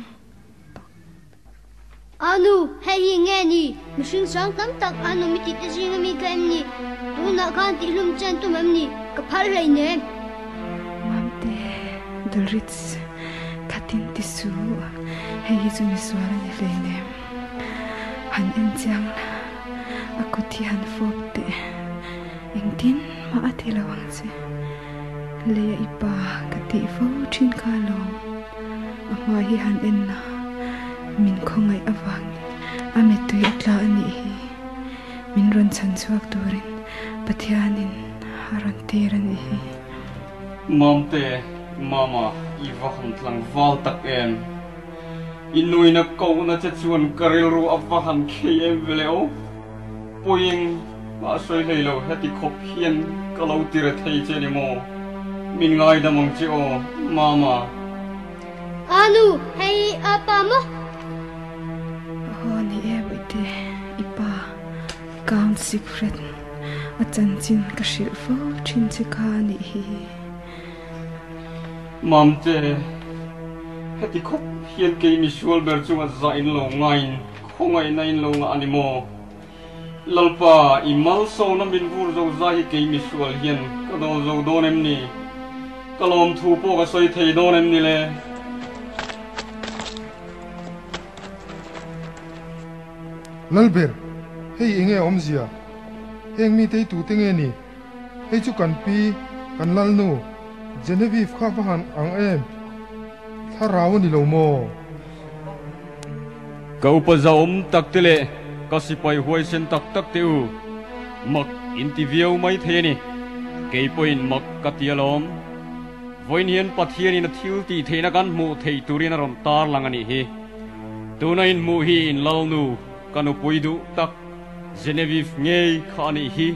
A nu, hei hi nge ni? Mihring sang tam tak a nu mi tihte zinga mi kha em ni? Tunah khan tihlum chen tum em ni? Ka phal hleinem. Mamte, Dolritz, khatin ti suh, hei hi chu misual a ni hleinem. Han en chiang la, a kut hi han fawp teh. Engtin mah a ti lo ang che. Leia i pa ka tih fo thin kha alawm. A hma hi han en la, min khawngaih avangin a mittui a tla a nih hi. Min rawn chhan chhuak turin Pathianin a rawn tir a nih hi. Mamte, Mama, i va han tlangval tak em? I nuina kohna che chuan ka rilru a va han khei em vele aw. Puiing, a sawi hlei lo, heti khawp hian ka lo ti re thei che ni maw? Min ngaidam ang che aw, Mama. A nu, hei hi a pa maw? Aw ni e Bawihte, i pa Count Siegfried a chanchin ka hrilh fo thin che kha a nih hi. Mamte, heti khawp hian kei misual ber chunga zah in lo ngaiin Khawngaihna in lo ngah a ni maw? Lalpa, i malsawmna min vur zo zai hi kei misual hian ka dawl zo dawn em ni? Ka lawmthu pawh ka sawi thei dawn em ni le? Lalber, hei enge a awmzia? Heng mite hi tute nge ni? Hei chu kan pi, kan Lalnu, Genevieve kha va han ang em? Thlarau a ni lo maw? Ka upa zahawm tak te leh ka sipai huaisen tak tak te u, mak in ti viau mai thei a ni. Kei pawhin mak ka ti alawm. Vawiin hian Pathianin a thil tih theihna kan hmuh theih turin a rawn tar lang a nih hi. Tuna in hmuh hi in Lalnu, ka nupui duh tak, Genevieve ngei kha a nih hi.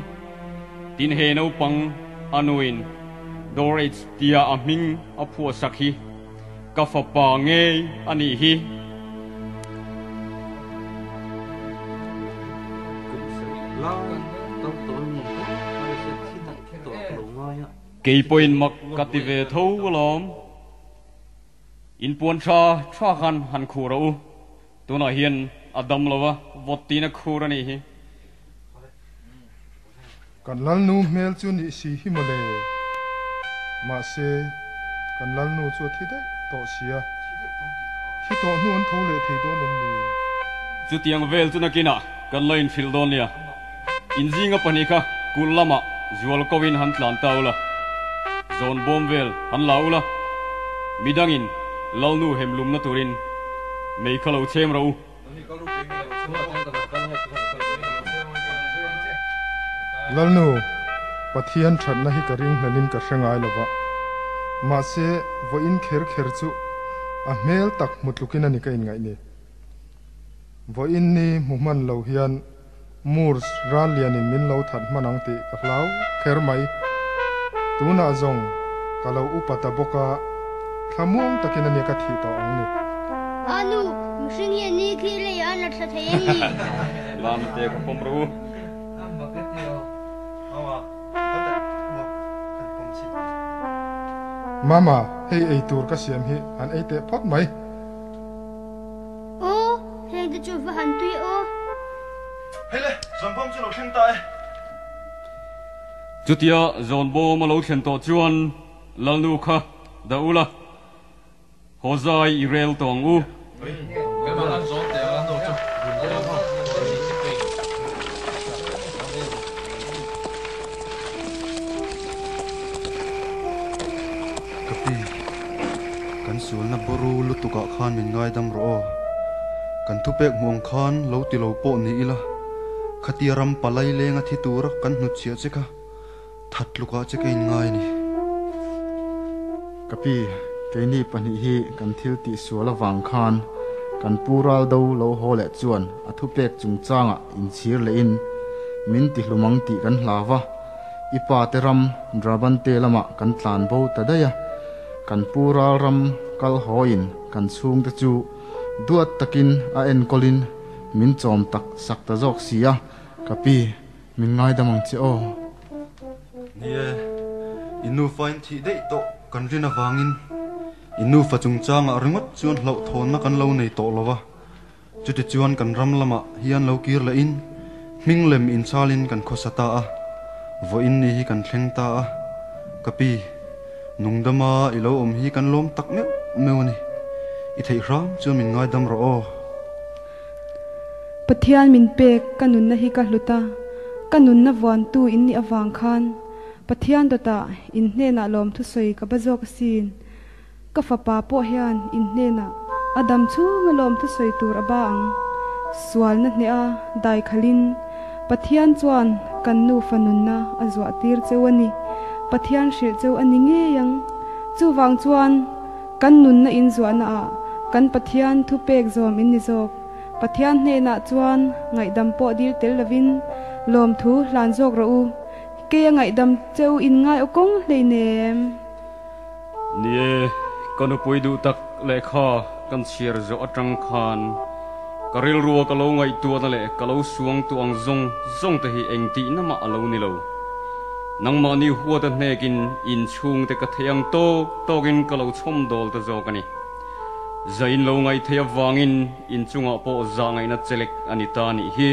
Tin he naupang a nuin Dorage tia a hming a phuahsak hi. Ka fapa ngei a nih hi. Kei pawhin mak ka ti ve tho alawm. Inpuan tha tha khan han khur a u. Tunah hian a dam lo a, vawt tiin a khur a nih hi. Kan Lalnu hmel chu nih si hi mawle. Mahse, kan Lalnu chu a thi daih tawh sia. Thi tawh hnu an tho leh thei dawn em ni? Chutiang vel chu nakinah kan la inhrilh dawn nia. Inzinga pahnih kha kulh lamah zual ko in han tlan ta ula, zawn bawm vel han la ula, midangin Lalnu hemlumna turin mei kha lo chhem rawh u. Lalnu, Pathian thatna hi ka ring hlelin ka hre ngai lova, mahse vawiin kher kher chu a hmel tak hmu tlukin a ni ka inngaih ni. Vawiin ni hmu hman lo hian Moors ral lianin min lo that hman ang tih ka hlau kher mai. Tunah zawng ka lo upa ta bawk a, thlamuang takin a nia ka thih tawh ang ni. A nu, mihring hian ni khi leiah an la thla thei em ni? Lam te ka pawm rawh u. Mama, hei ei tur ka siam hi an ei teh phawt mai. Aw, heng te chu va han tui aw. Hei le, zawnbawm chu lo thleng ta e. Chutia zawnbawm a lo thlen tawh chuan Lalnu kha dah ula, haw zai i rel tawh ang u. Ka pi. Kan sualna buru lutukah khan min ngaidam rawh aw. Kan thupek hmuh ang khan lo ti lo pawh ni ila, Khatia ram palai lenga thi tura kan hnutchhiah che kha that tlukah che ka inngai a ni. Ka pi, keini pahnih hi kan thil tihsual avang khan kan pu ral do lo haw leh chuan a thupek chungchangah inchhir lehin min tihlum ang tih kan hlau va, i pa te ram Brabante lamah kan tlan bo ta daih a, kan pu ral ram kal hawiin kan chhungte chu duat takin a enkawlin min chawm tak sak ta zawk si a, ka pi, min ngaidam ang che aw. Ni e, i nufa in thih daih tawh kan rin avangin i nufa chungchangah ringawt chuan hlauhthawnna kan lo nei tawh lo va, Chutichuan kan ram lamah hian lo kir lehin hming lem inchalin kan khawsa ta a, vawiin ni hi kan thleng ta a, ka pi, nungdama i lo awm hi kan lawm tak meuh meuh a ni, i theih hram chuan min ngaidam rawh aw. Pathian min pek ka nunna hi ka hlut a, ka nunna vuantu in nih avang khan Pathian dawtah in hnenah lawmthu sawi ka ba zawk asin. Ka fapa pawh hian in hnenah a dam chhunga lawmthu sawi tur a ba ang. Sualna hneha dai khalhin Pathian chuan kan nufa nunna a zuah tir cheu a ni. Pathian hrilh cheu a ni ngei ang. Chuvang chuan kan nunna in zuahna ah kan Pathian thu pek zawm in ni zawk. Pathian hnenah chuan ngaihdam pawh dil tel lovin lawmthu hlan zawk rawh u. Kei a ngaihdam cheu in ngai aw kawng hleinem. Ni e, ka nupui duh tak lehkha kan chhiar zawh atang khan ka rilrua ka lo ngaihtuahna leh ka lo suangtu ang zawng zawng te hi engtihna mah a lo ni lo. Nangmahni huata hnekin inchhungte ka theih ang tawk tawkin ka lo chhawmdawl ta zawk a ni. Zain lo ngaihtheih avangin inchungah pawh zah ngaihna chelek a ni ta nih hi.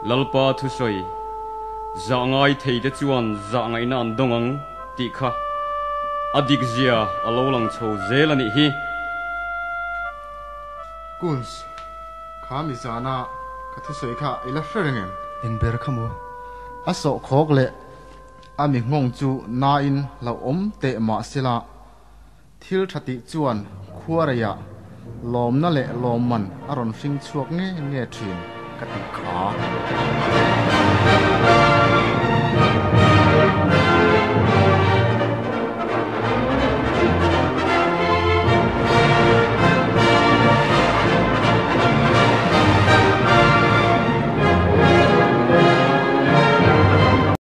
Lalpa thusawi, Zah ngai theite chuan zah ngaihna an dawng ang. Tih kha a dik zia a lo lang chho zel a nih hi. Kunz, kha mi zana ka thusawi kha i la hre reng em? Eng ber kha maw? A sawhkhawk leh a mi nghawng chu nain hlauhawm teh mah sela, thil tha tih chuan khuareiah lawmna leh lawmman a rawn hring chhuak nge nge thin ka tih kha.